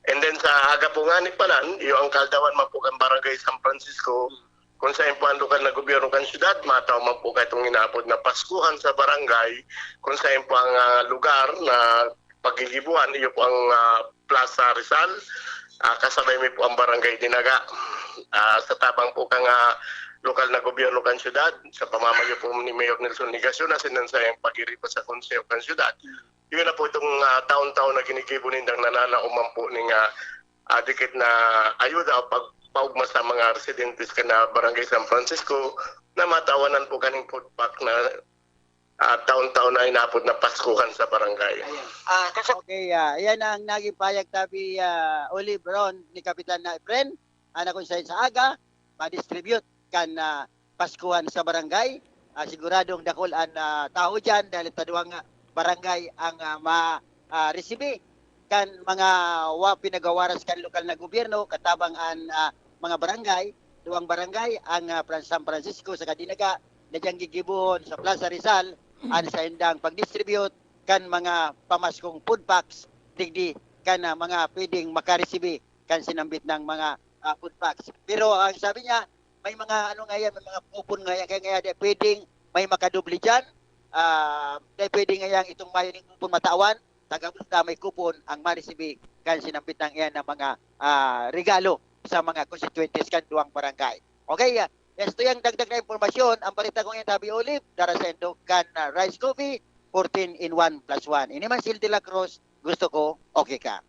And then sa aga po nga ni palan, iyo ang kaldawan man po kan Barangay San Francisco, kung saan po ang lokal na gobyerno kan syudad, mataw man po kaitong inaapod na Paskuhan sa Barangay, kung saan po ang, ah, lugar na paggigibuhan, iyo po ang, ah, Plaza Rizal, ah, kasabay mi po ang Barangay Dinaga. Ah, sa tabang po kan, ah, lokal na gobyerno kan syudad, sa pamamayo po ni Mayor Nelson Legacion, na sinansayang pag-iriba sa konseho kan syudad. Yun na po itong, ah, taon-taon na ginigibo nindang nananaoman po ning, ah, ah, dikit na ayuda o pagpaugma sa mga residentes kan, ah, Barangay San Francisco na matawanan po kaning food pack na, ah, taon-taon na inapod na Paskuhan sa barangay. Ayan. Ah, kasi Okay, ah, yan ang naging payag tabi, ah, Olive Ron ni Kapitan na Efren, ah, na kung saan sa aga, ma-distribute kan, ah, Paskuhan sa barangay. Ah, siguradong dakul an, ah, tao diyan dahil ta duwang, ah, barangay ang, ah, ma, ah, resibi kan mga wa pinagawaras kan lokal na gobyerno, katabang an, ah, mga barangay, duwang barangay, ang, ah, Fran-, San Francisco sa Dinaga, na diyang gigibohon sa Plaza Rizal, an saindang pag-distribute kan mga pamaskong food packs, digdi kan, ah, mga pwedeng makaresibi kan sinambit ng mga, ah, food packs. Pero ang sabi niya, may mga ano nga yan, may mga coupon nga yan, kaya nga di pwedeng may makadoble diyan. Ah, di pwede nga yan itong mayo ning coupon matawan, taga basta may coupon ang maresibi kan sinambit ng iyan ng mga, ah, regalo sa mga constituentes kan duwang barangay. Okay, ah, yes, ito yung dagdag na impormasyon. Ang balita ko ngayon, Tabi Olive, dara sa Indo kan, ah, Rice Coffee, fourteen in one plus one. Ini man Sil de la Cruz, gusto ko, okay ka.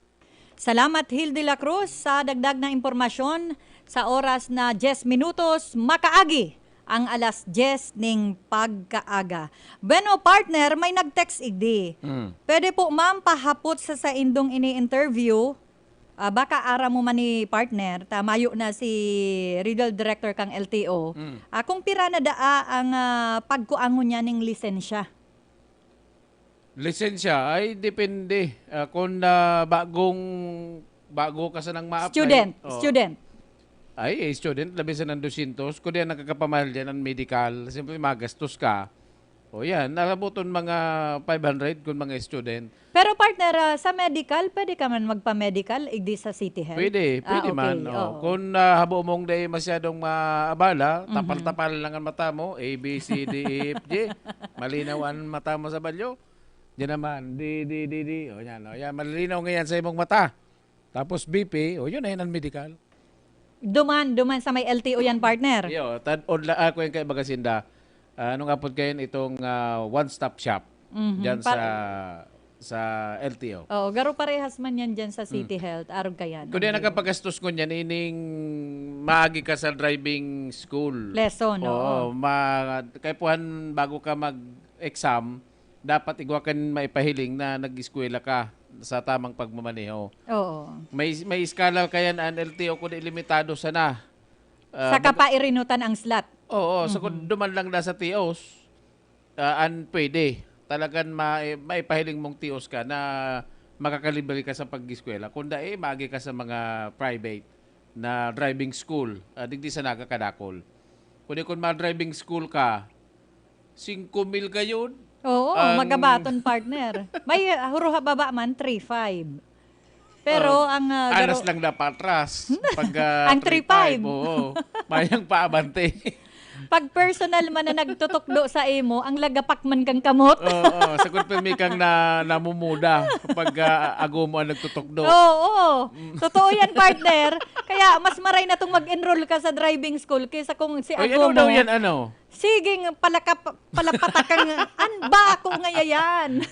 Salamat, Hil de la Cruz, sa dagdag na impormasyon. Sa oras na diyes minutos, makaagi ang alas diyes ning pagkaaga. Bueno, partner, may nag-text igdi. Mm. Pwede po, ma'am, pahapot sa saindong ini-interview? Ah, baka aram mo man ni partner, ta mayo na si Regional Director kang L T O. Mm. Ah, kung pira na daa ang, ah, pagkuangon niya ning lisensya? Lisensya ay depende. Ah, kung, ah, bagong, bago ka sanang ma-apply, Student, oh. Student. Ay, eh, student, labi sa ng dosyentos. Kung di yan, nakakapamahal dyan ang medical. Siyempre, magastos ka. O yan, nalabuton mga five hundred kung mga student. Pero partner, ah, sa medical, pwede ka man magpa-medical, igdi sa City Health? Pwede, Ah, pwede okay, man. Oh. oo. Kung, ah, habo mong dahil masyadong maabala, Mhm. tapal-tapal lang ang mata mo, A, B, C, D, E, F, G. Malinaw ang mata mo sa balyo. Di naman, di, di, di, di. O yan, o yan. Malinaw ngayon sa imong mata. Tapos B P, o yun na yun ang medical. Duman, duman sa may L T O yan, partner. Iyo, tad, odla, ako yung kay Bagasinda. Ah, anong apod kayo itong, ah, one-stop shop Mhm, dyan sa, par- sa L T O? Oo, garo parehas man yan dyan sa City Mm. Health, arog kayan. Kung di Okay. nakapagastos ko niyan, ining maagi ka sa driving school. Lesson, Oo, oo. ma-, kaya puhan, bago ka mag-exam, dapat igwa kan maipahiling na nag-eskwela ka sa tamang pagmamaneho. Oo. May, may eskala kayan an L T O, kundi limitado sana. Ah, Sa baga- kapairinutan ang slot. Oo, so Mhm. kung duman lang na sa T Os, ah, an pwede. Talagan ma-, maipahiling mong T Os ka na makakalibre ka sa pag-eskwela. Kung dai, maagi ka sa mga private na driving school, ah, digdi sa Naga kadakol. Kundi kung ma-driving school ka, singko mil gayon. Oo, Ang magabaton, partner. May, ah, huruha baba man, three five. Pero Ah, ang, ah, alas garo- lang na patras. Pag, ah, Ang three five. three five, oo. Mayang paabante. Pag personal man na nagtutukdo sa imo, ang lagapak man kang kamot. Oo, sa kun pirmi kang na-, namumuda pag, ah, ago mo ang nagtutukdo. Oo, oo. Mm. Totoo yan, partner. Kaya mas maray na tong mag-enroll ka sa driving school kaysa kung si Ay, ago ano daw mo, yan, ano? Siging palakap-, palapatak kang, an ba ako ngayayan?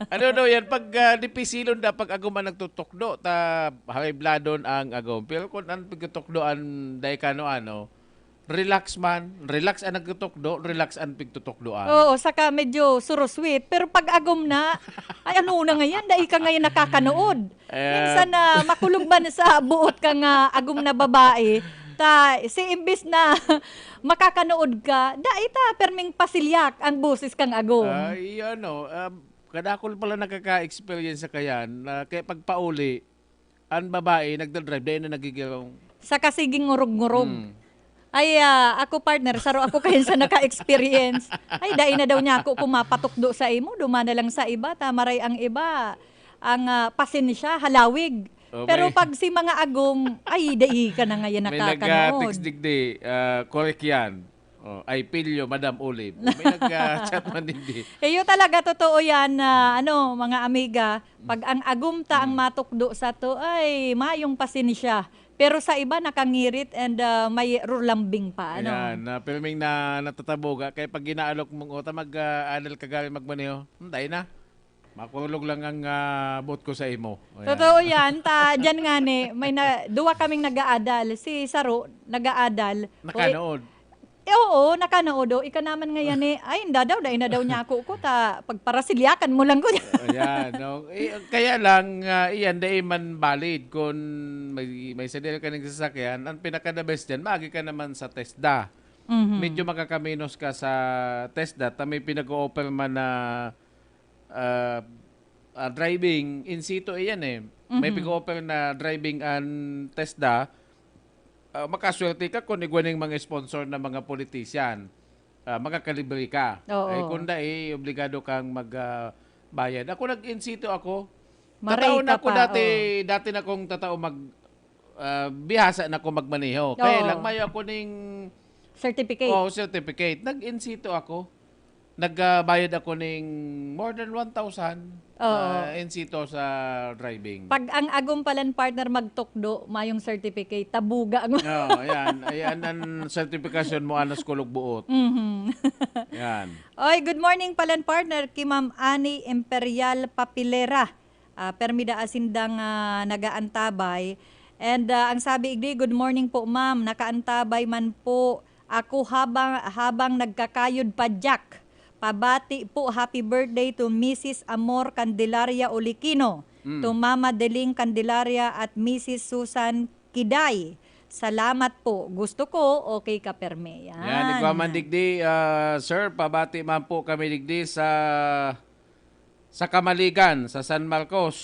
Ano daw yan? Pag, ah, dipisilon na pag agom ang nagtutukdo, ta high bloodon ang agom. Pero kung ang pagtutukdoan, dai ka no ano, relax man, relax ang nagtutukdo, relax ang pagtutukdoan. Oo, saka medyo surusweet. Pero pag agom na, ay ano na ngayon, dai ka ngayon nakakanood. Eh, Minsan na makulog man sa buot ka nga agom na babae, ta, si imbis na makakanood ka, dai ta, perming pasilyak ang boses kang agom. Ay, ano, um, Kadakol pala nakaka-experience sa kayan, na kaya pagpauli, ang babae nagdadrive, dahil na nagigirong. Sa kasiging ngurog-ngurog. Hmm. Ay, ah, ako, partner, saro ako kayan sa naka-experience. Ay, dai na daw niya ako kumapatukdo sa imo, duma na lang sa iba, ta maray ang iba, ang, ah, pasensya, halawig. Oh, pero may pag si mga agom, ay, dai ka na ngayon may nakakanood. Nag-text digdi, ah, correct yan. Oh, ay, pilyo, Madam Olive. May nag-chat man digdi. Iyo talaga, totoo yan, na, ano, mga amiga, pag ang agom ta ang Mm. matukdo sa to, ay, mayong pasensya. Pero sa iba, nakangirit and, ah, may rulambing pa, ano? Ayan, na pirming na natataboga. Kaya pag ginaalok mong uta, mag, ah, adal ka galing magmaneho, hmm, dai na. Makulog lang ang, ah, boot ko sa imo. Ayan. Totoo yan. Ta, dyan nga ni, may na, duwa kaming nag-aadal. Si Saro, nag-aadal. Nakanood? Eh, oo, nakanood, oh. Ika naman ngayon eh. Ay, hindi daw, dai na daw niya ako ko. Ta, pagparasilyakan mo lang ko. Ayan, no? Eh, kaya lang, ah, iyan, dai man valid kung may, may sadil ka ng sasakyan. Ang pinaka-the best dyan, maagi ka naman sa TESDA. Mhm. Medyo makakaminos ka sa TESDA. Ta may pinag-o-offer man na, ah, ah, driving, in situ iyan eh. May Mhm. pig-o-offer na driving ang TESDA, ah, makaswerte ka kung igwa ning mga sponsor na mga politician, ah, makakalibre ka. Oo. Eh, kung dai, obligado kang mag, ah, bayad. Ako, nag-in situ ako. Maray Tatao na ka ako pa, dati, oo. dati na kong tatao mag, ah, bihasa na ko magmaneho. Kaya Oo. lang, mayo ako ning Certificate. Oo, certificate. Nag-in situ ako. Nagbayad ako ning more than one thousand Oo. na in situ sa driving. Pag ang agom palan partner magtukdo, mayong certificate, tabuga ang Oo, yan. Ayan ang certification mo, anas kulog buot. Mhm. Yan. Oy, good morning palan partner, ki Ma'am Annie Imperial Papilera. Ah, permi daa sindang, ah, nagaantabay. And, ah, ang sabi igdi, "Good morning po, ma'am. Nakaantabay man po ako habang, habang nagkakayod pa, Jack. Pabati po, happy birthday to Missus Amor Candelaria Olikino, Mm. to Mama Deling Candelaria at Missus Susan Kiday. Salamat po. Gusto ko, okay ka, permi." Yan. Yan, igwa man digdi, ah, sir, pabati man po kami digdi sa sa Kamaligan, sa San Marcos,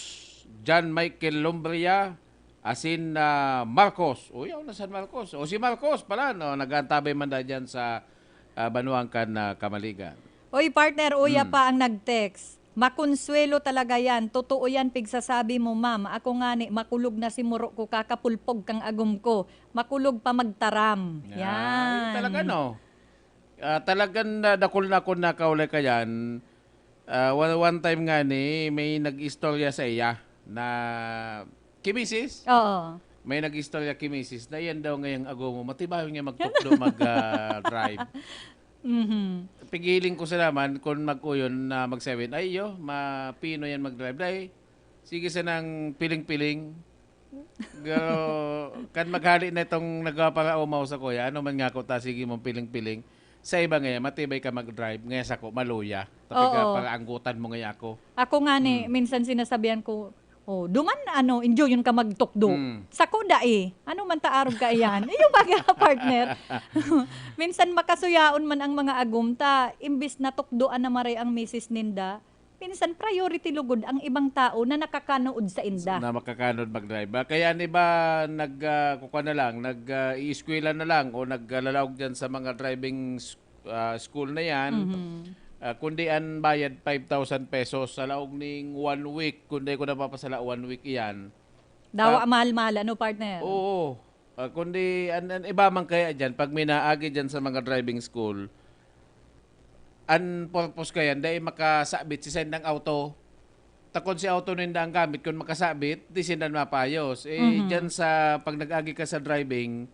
John Michael Lumbria, asin na Marcos. Uy, ako na San Marcos. O si Marcos pala, no? Nag-aantabay man da dyan sa, ah, banwaan kan, ah, Kamaligan. Oy, partner, uya Hmm. pa ang nag-text. Makonsuelo talaga yan. Totoo yan, pigsasabi mo, ma'am. Ako nga ni, makulog na si muro ko, kakapulpog kang agom ko. Makulog pa magtaram. Yan. Yan. Talaga, no? Ah, talagang na, dakul na akong nakaulay kayan. Ah, one, one time nga ni, may nag-istorya sa iya na ki misis. Oo. May nag-istorya ki misis na iyan daw ngayang agomo, matibayon niya magtukdo mag, ah, drive. Mhm. Pigiling ko sa naman kung mag-uyon na magsabi, "Ay, iyo, mapino yan mag-drive." Dai, sige sanang piling-piling. Pero kan maghali na itong nagpaparaumaw sa kuya, ano man nga ako ta, sige mong piling-piling. Sa iba ngaya, matibay ka mag-drive, ngaya sako, maluya. Tapi ka, Oo. paraanggutan mo ngaya ako. Ako nga ni, Hmm. minsan sinasabihan ko, "Oh, duman, ano, enjoy yun ka magtukdo." Hmm. Sako, dai. Ano man ta arog ka iyan? Yung baga, partner. Minsan makasuyaon man ang mga agom ta, imbis na tukdoan na maray ang misis ninda, minsan priority lugod ang ibang tao na nakakanood sa inda. Na makakanood mag-drive. Ah, kaya ang iba nag, ah, kukuha na lang, nag, ah, iiskwela na lang o naglalaog dyan sa mga driving s-, ah, school na yan. Mhm. Ah, kundi ang bayad five thousand pesos sa laog ning one week, kung di ko napapasala, one week iyan. Dawa Ah, mahal-mahal, ano, partner? Oo. Ah, kundi an, an iba man kaya diyan, pag may naagi diyan sa mga driving school, an purpose kayan, dai makasabit si sendang auto. Takon si auto ninda ang gamit, kung makasabit, di sinda mapayos. Eh, Mhm. diyan sa, pag nag-agi ka sa driving,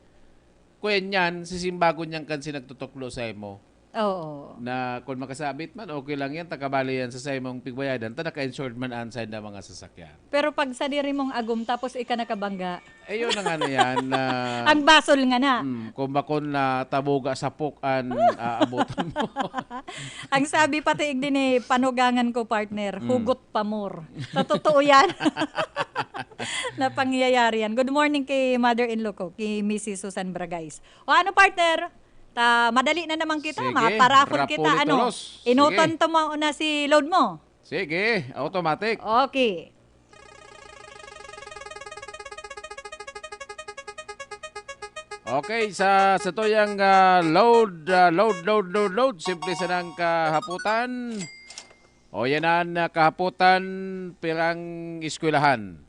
kuya niyan, sisimbagon niyan kan si nagtutuklo sa imo. Oo. Na kung makasabit man, okay lang yan, takabali yan sa saimong pigbayadan, ta naka-insured man an sainda mga sasakyan. Pero pag sadiri mong agom, tapos ika nakabangga. Eh, yun ang ano yan, na Ang basol nga na. Mm, kung bakon na tabuga sapok an aabotan mo. Ang sabi pati igdi ni panugangan ko, partner, Mm. hugot pamor. Sa totoo yan. Na pangyayari yan. Good morning kay mother-in-law ko, kay Missus Susan Bragais. O ano, partner? Ta, madali na naman kita, Sige, maparapon kita, rapuli ano? tolos. Inutan Sige. ta mo na si load mo. Sige, automatic. Okay. Okay, sa, sa tuyang, ah, load, ah, load, load, load, load. Simple sanang kahapotan. O yan an, ah, kahapotan, pirang eskwelahan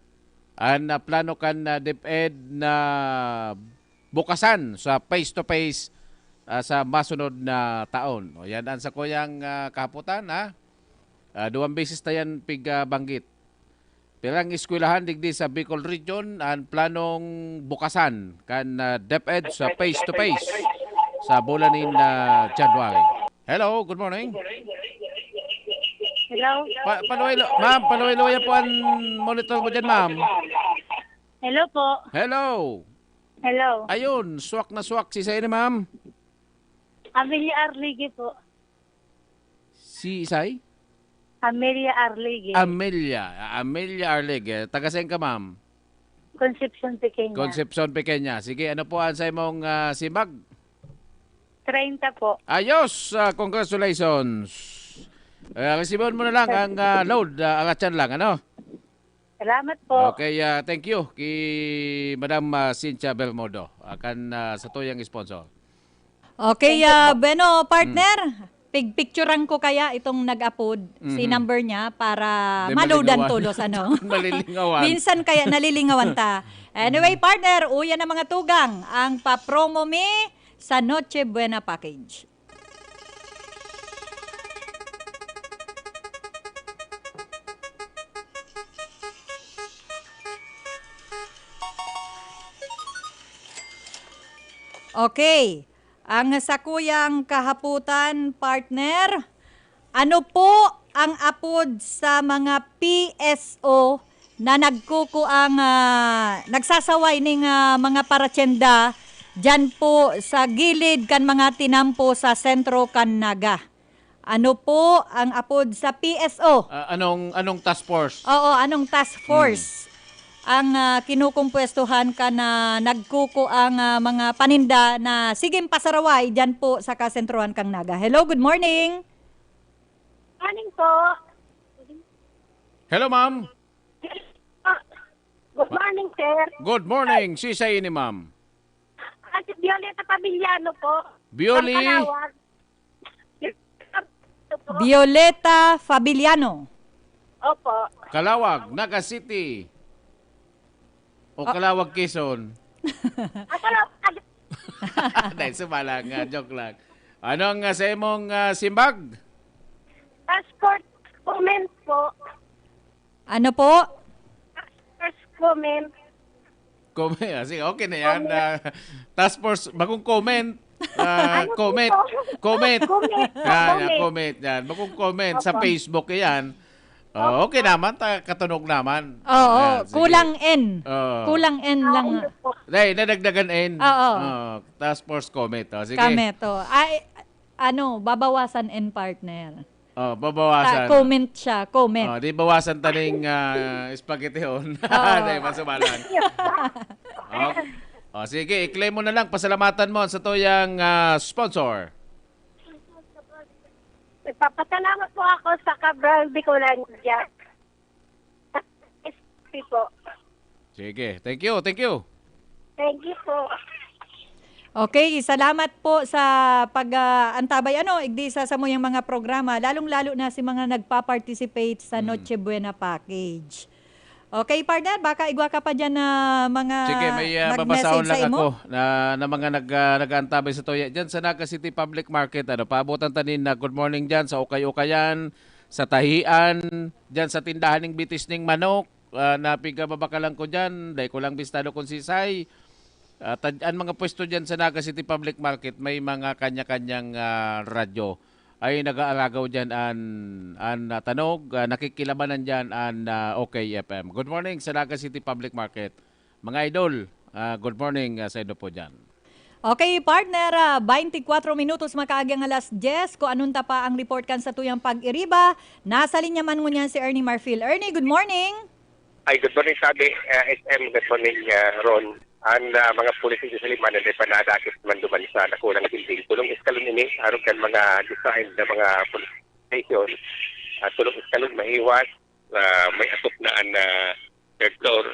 an, ah, plano kan, ah, DepEd na bukasan sa face-to-face, ah, sa masunod na taon. O yan an sakuyang, ah, kahapotan, ha? Ah, duwang beses ta yan pig, ah, banggit. Pirang eskwelahan digdi sa Bicol Region an planong bukasan kan, ah, DepEd sa face-to-face sa bulan nin, ah, January. Hello, good morning. Hello. Pa, paluway-lu-, ma'am, paluway-luway po ang monitor mo dyan, ma'am. Hello po. Hello. Hello. Ayun, swak na swak si Seni, ma'am. Amelia Arligue po. Si Isay? Amelia Arligue. Amelia. Ah, Amelia Arligue. Taga saan ka, ma'am? Concepcion Pequeña. Concepcion Pequeña. Sige, ano po ang sa imong, ah, simbag? Treinta po. Ayos! Ah, congratulations! Ah, resibon mo na lang ang, ah, load. Ah, alatsan lang, ano? Salamat po. Okay, ah, thank you kay Madam, ah, Cynthia Bermudo, ah, kan, ah, sa tuyang sponsor. Okay, Thank you ah, po. Bueno, partner, pigpicturan ko kaya itong nag-apod, si Mhm. number niya, para Di maloadan malingawan. tolos, ano? Malilingawan. Minsan kaya nalilingawan ta. Anyway, Mhm. partner, uya na mga tugang, ang pa-promo mi sa Noche Buena Package. Okay. Ang sakuyang kahapotan, partner, ano po ang apod sa mga P S O na nagkukuang, ah, nagsasaway ning, ah, mga paratsenda diyan po sa gilid kan mga tinampo sa sentro kan Naga? Ano po ang apod sa P S O? Ah, anong, anong task force? Oo, anong task Hmm. force ang, ah, kinukumpwestuhan kan, ah, nagkukuang, ah, mga paninda na siging pasaraway diyan po sa kasentrohan kan Naga? Hello, good morning. Morning po. Hello, ma'am. Good morning, sir. Good morning. Sisay ini, ma'am? Ah, si Violeta Paviliano po. Violi? From Calawag. Opo. Violeta Fabiliano. Opo. Calawag, Naga City. O Ah. Calawag, Quezon. Ah, Calawag. Dahil sa bala nga, joke lang. Ano ang, ah, sa imong, ah, simbag? Passport comment po. Ano po? First comment. Comment. Ah, sige, okay na yan. Comment. Ah, task force, bagong comment. Ah, Ano po comment. to? Comment. Comment. Yan, yan, Comment. comment. Yan. Bagong comment sa Opo. Facebook, yan. Oh, Opo. okay naman. Ta katunog naman. Oo, Yan, sige. kulang N. Oo. Kulang N Ah, lang. ano po? Dahil nadagdagan N. Oo. Oh, task force comment. Oh, sige. Comment, oh. Ay, ano, babawasan N, partner. Oh, babawasan. Ah, comment siya, comment. Oh, di bawasan taning, ah, spaghettihon. Oo. Di, masubalan. Oh. Oh, sige, i-claim mo na lang. Pasalamatan mo sa tuyang, ah, sponsor. Nagpapasalamat po ako sa Cabral Bicolandia. S P po. Sige, thank you, thank you. Thank you po. Okay, salamat po sa pag, ah, antabay, ano, igdi sa samuyang mga programa, lalong-lalo na si mga nagpa-participate sa Mm. Noche Buena Package. Okay, partner, baka igwa ka pa dyan na mga Sige, may, ah, mag-message babasahon sa lang imo? ako na, na mga nag, ah, nag-aantabay sa tuya. Dyan sa Naga City Public Market, ano, paabutan ta nin, ah, good morning dyan sa Ukay-Ukayan, sa Tahian, dyan sa tindahan ning bitis ning manok, ah, na pigababakalan ko dyan, dai ko lang bistado kung sisay. Ah, tad-, an mga pwesto dyan sa Naga City Public Market, may mga kanya-kanyang, ah, radyo. Ay nag-aaragaw dyan an, an, ah, tanog, ah, nakikilabanan dyan an, ah, O K F M. Good morning sa Naga City Public Market. Mga idol, ah, good morning, ah, sa inyo po dyan. Okay, partner, ah, twenty-four minutos makaagi ang alas diyes. Kung anong tapa ang report kan sa tuyang pag-iriba, nasa linya man ngunyan si Ernie Marfil. Ernie, good morning. Ay, good morning, Sabi, ah, S M. Good morning, ah, Ron. Ang, ah, mga pulis sa Limanan ay panadakit man duman sa dakulang building. Pulong eskalon ini, arog kan mga design na mga police station. Ah, tulog-tulog, mahiwas, ah, may atop na an, ah, third floor.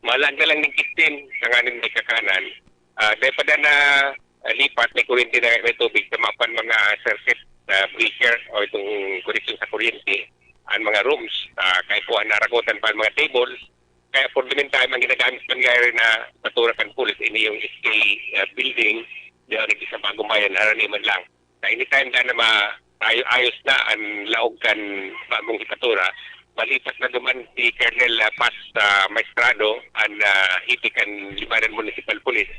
Malag na lang ning kitchen, tanganing may kakanan. Ah, dahil pa na, ah, lipat, may kuryente na, may tubig sa mapan mga circuit, ah, breaker o itong koneksyon sa kuryente, ang mga rooms, ah, kaya po ang naragotan pa ang mga tables. Kaya for the meantime, ang ginagamit man ngayon na patura kan pulis, ini yung S K, ah, building, di ako nagdi sa Bagong Bayan, harani man lang. Na anytime na, na ma-, ayo-, ayos na ang laog kan bagong hipatura, malipat na duman si Colonel, ah, Paz, ah, Maestrado, ang, ah, hepe kan Libmanan Municipal Police.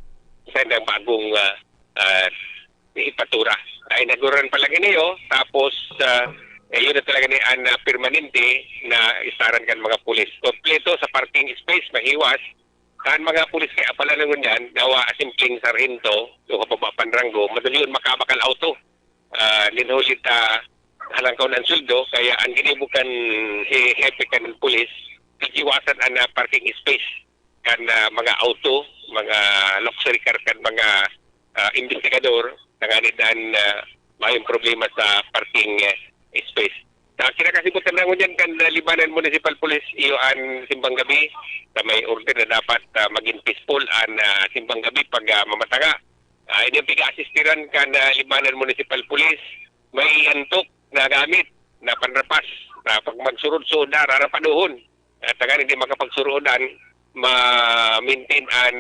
Sa nang bagong, ah, ah, hipatura. Ay, naguran pa lang ini, oh. Tapos, ah, eh, yun na talaga ni an, ah, permanente na istaran kan mga pulis. Kompleto sa parking space, mahiwas. Kan mga pulis kaya pala na ngunyan, gawa simpleng sarhento, o kababapan ranggo, madali yun makabakal auto. Ah, linhulit, ah, halangkaw ng sweldo, kaya ang ginibo kan he-, hepe kan pulis, iiwasan ang, ah, parking space kan, ah, mga auto, mga luxury car kan mga, ah, investigador, tanganing, ah, mayong problema sa parking, eh, space. Sa kinakasibutan na ngunyan kan, ah, Libmanan Municipal Police, iyo an simbang gabi, sa may order na dapat, ah, maging peaceful an, ah, simbang gabi pag, ah, mamatanga. Ah, ini ang pag-aasistiran kan, ah, Libmanan Municipal Police, may antok na gamit na panrapas. Na pag magsurod-surod na, rarapaduhon. At tanganing di makapagsurodan, ma-maintain an,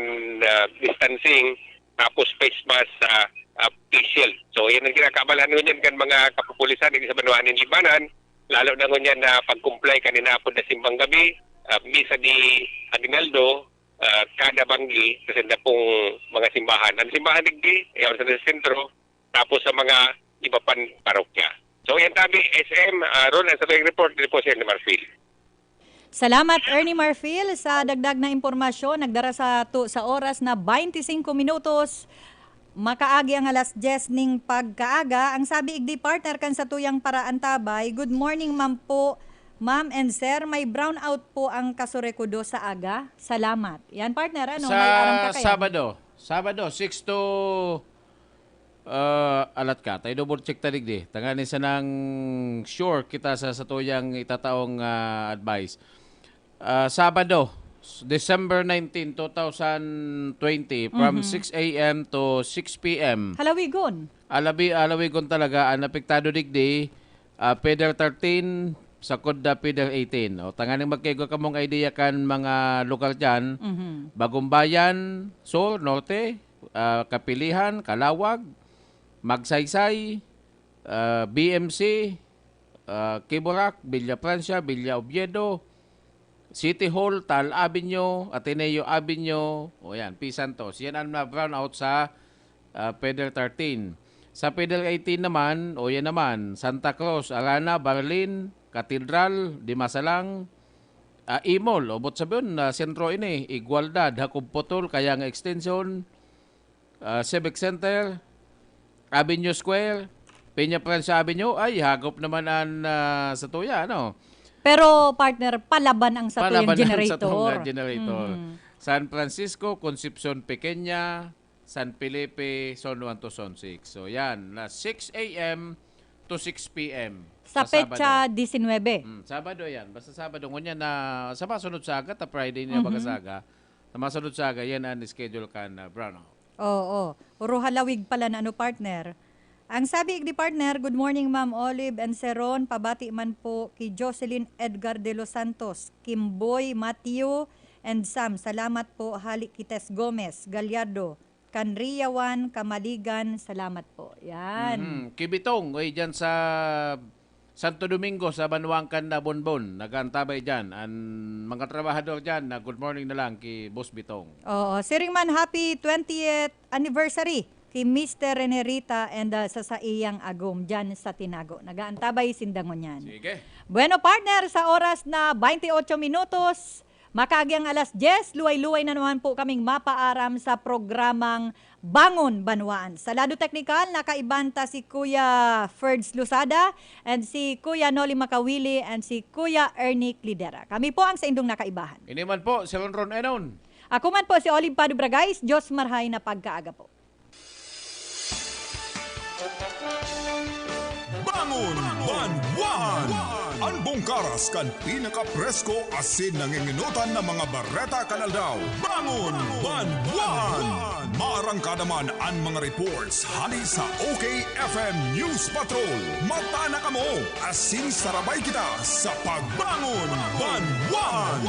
ah, distancing, tapos face mask, ah, ah, face shield. So, yan ang kinakaabalahan ngunyan kan mga kapupulisan dito sa banwaan nin Libmanan, lalo na ngunyan na pag-comply kan inapod na simbang gabi, ah, misa di Aguinaldo, ah, kada banggi, sa senda pong mga simbahan. Ang simbahan digdi, yaon sa sentro, tapos sa mga iba pan parokya. So, yan tabi, S M, ah, Ron, ang sa report, dito po si Ernie Marfil. Salamat, Ernie Marfil, sa dagdag na impormasyon. Nagdara sa to, sa oras na twenty-five minutos. Makaagi ang alas diyes ning pagkaaga. Ang sabi igdi partner kan satuyang paraantabay, "Good morning, ma'am po. Ma'am and sir, may brownout po ang Kasurekudo sa aga. Salamat." Yan, partner, ano? Sa May aram ka kaya? Sabado. Sabado, six to, ah, alat ka. Tayo double check ta digdi. Tanganing sanang sure kita sa satuyang itataong, ah, advice. Ah, Sabado, December nineteen, two thousand twenty, from Mhm. six A M to six P M. Halawigon. Alabi-, halawigon talaga ang apektado digdi, ah, Feeder thirteen, sa Kodda Feeder eighteen. O, tanganing magkaigwa kamong idea kan mga lugar dyan. Mhm. Bagumbayan, Sur, Norte, ah, Kapilihan, Calauag, Magsaysay, ah, B M C, ah, Quibolac, Villa Francia, Villa Oviedo, City Hall, Taal Avenue, Ateneo Avenue, o yan, P. Santos. Yan ang na-brownout sa, ah, Feeder thirteen. Sa Feeder eighteen naman, o yan naman, Santa Cruz, Arana, Barlin, Katedral, Dimasalang, ah, Imol, o but sabihin na sentro ini, Igualdad, Jacob Putol, Kayanga Extension, ah, Civic Center, Avenue Square, Peña Francia Avenue, ay, hagop naman an, ah, satuya, ano? Pero, partner, palaban ang satuyang Palaban ang generator. satuyang generator. Mhm. San Francisco, Concepcion Pequeña, San Felipe, Zone one to Zone six. So, yan, na six A M to six P M Sa sa petsa Sabado. disinwebe. Mm, Sabado yan. Basta Sabado. Ngunyan na, sa masunod sa aga, ta Friday niya Mhm. baga sa aga. Sa masunod sa aga, yan ang schedule kan, ah, brownout. Oo. Puro halawig pala na ano, partner. Ang sabi ni partner, "Good morning, Ma'am Olive and Sir Ron. Pabati man po ki Jocelyn Edgar de los Santos, Kimboy, Matthew, and Sam. Salamat po, hali ki Tess Gomez, Gallardo, Canriawan, Kamaligan. Salamat po." Yan. Mhm. Ki Bitong, oy, dyan sa Santo Domingo, sa banwang kan na Bonbon, nag-aantabay dyan. Ang mga trabahador dyan, na good morning na lang ki Boss Bitong. Oo. Siring man, happy twentieth anniversary ki Mister Rene Rita and, ah, sa saiyang agom dyan sa Tinago. Nag-aantabay sinda ngunyan. Sige. Bueno, partner, sa oras na twenty-eight minutos, makaagi ang alas diyes, luway-luway na naman po kaming mapaaram sa programang Bangon Banwaan. Sa lado teknikal, nakaibanta si Kuya Ferds Losada and si Kuya Noli Makawili and si Kuya Ernie Clidera. Kami po ang saindong nakaibahan. Ini man po, si Ronron Enon. Ako man po si Olive Pado Bragais. Diyos marhay na pagkaaga po. Banwaan! An bungkaras kan pinakapresko asin nanginginotan na mga bareta kan aldaw. Bangon, Banwaan! Maarangkada man an mga reports hali sa O K F M News Patrol. Mata na kamo, asin sarabay kita sa Pagbangon, Banwaan!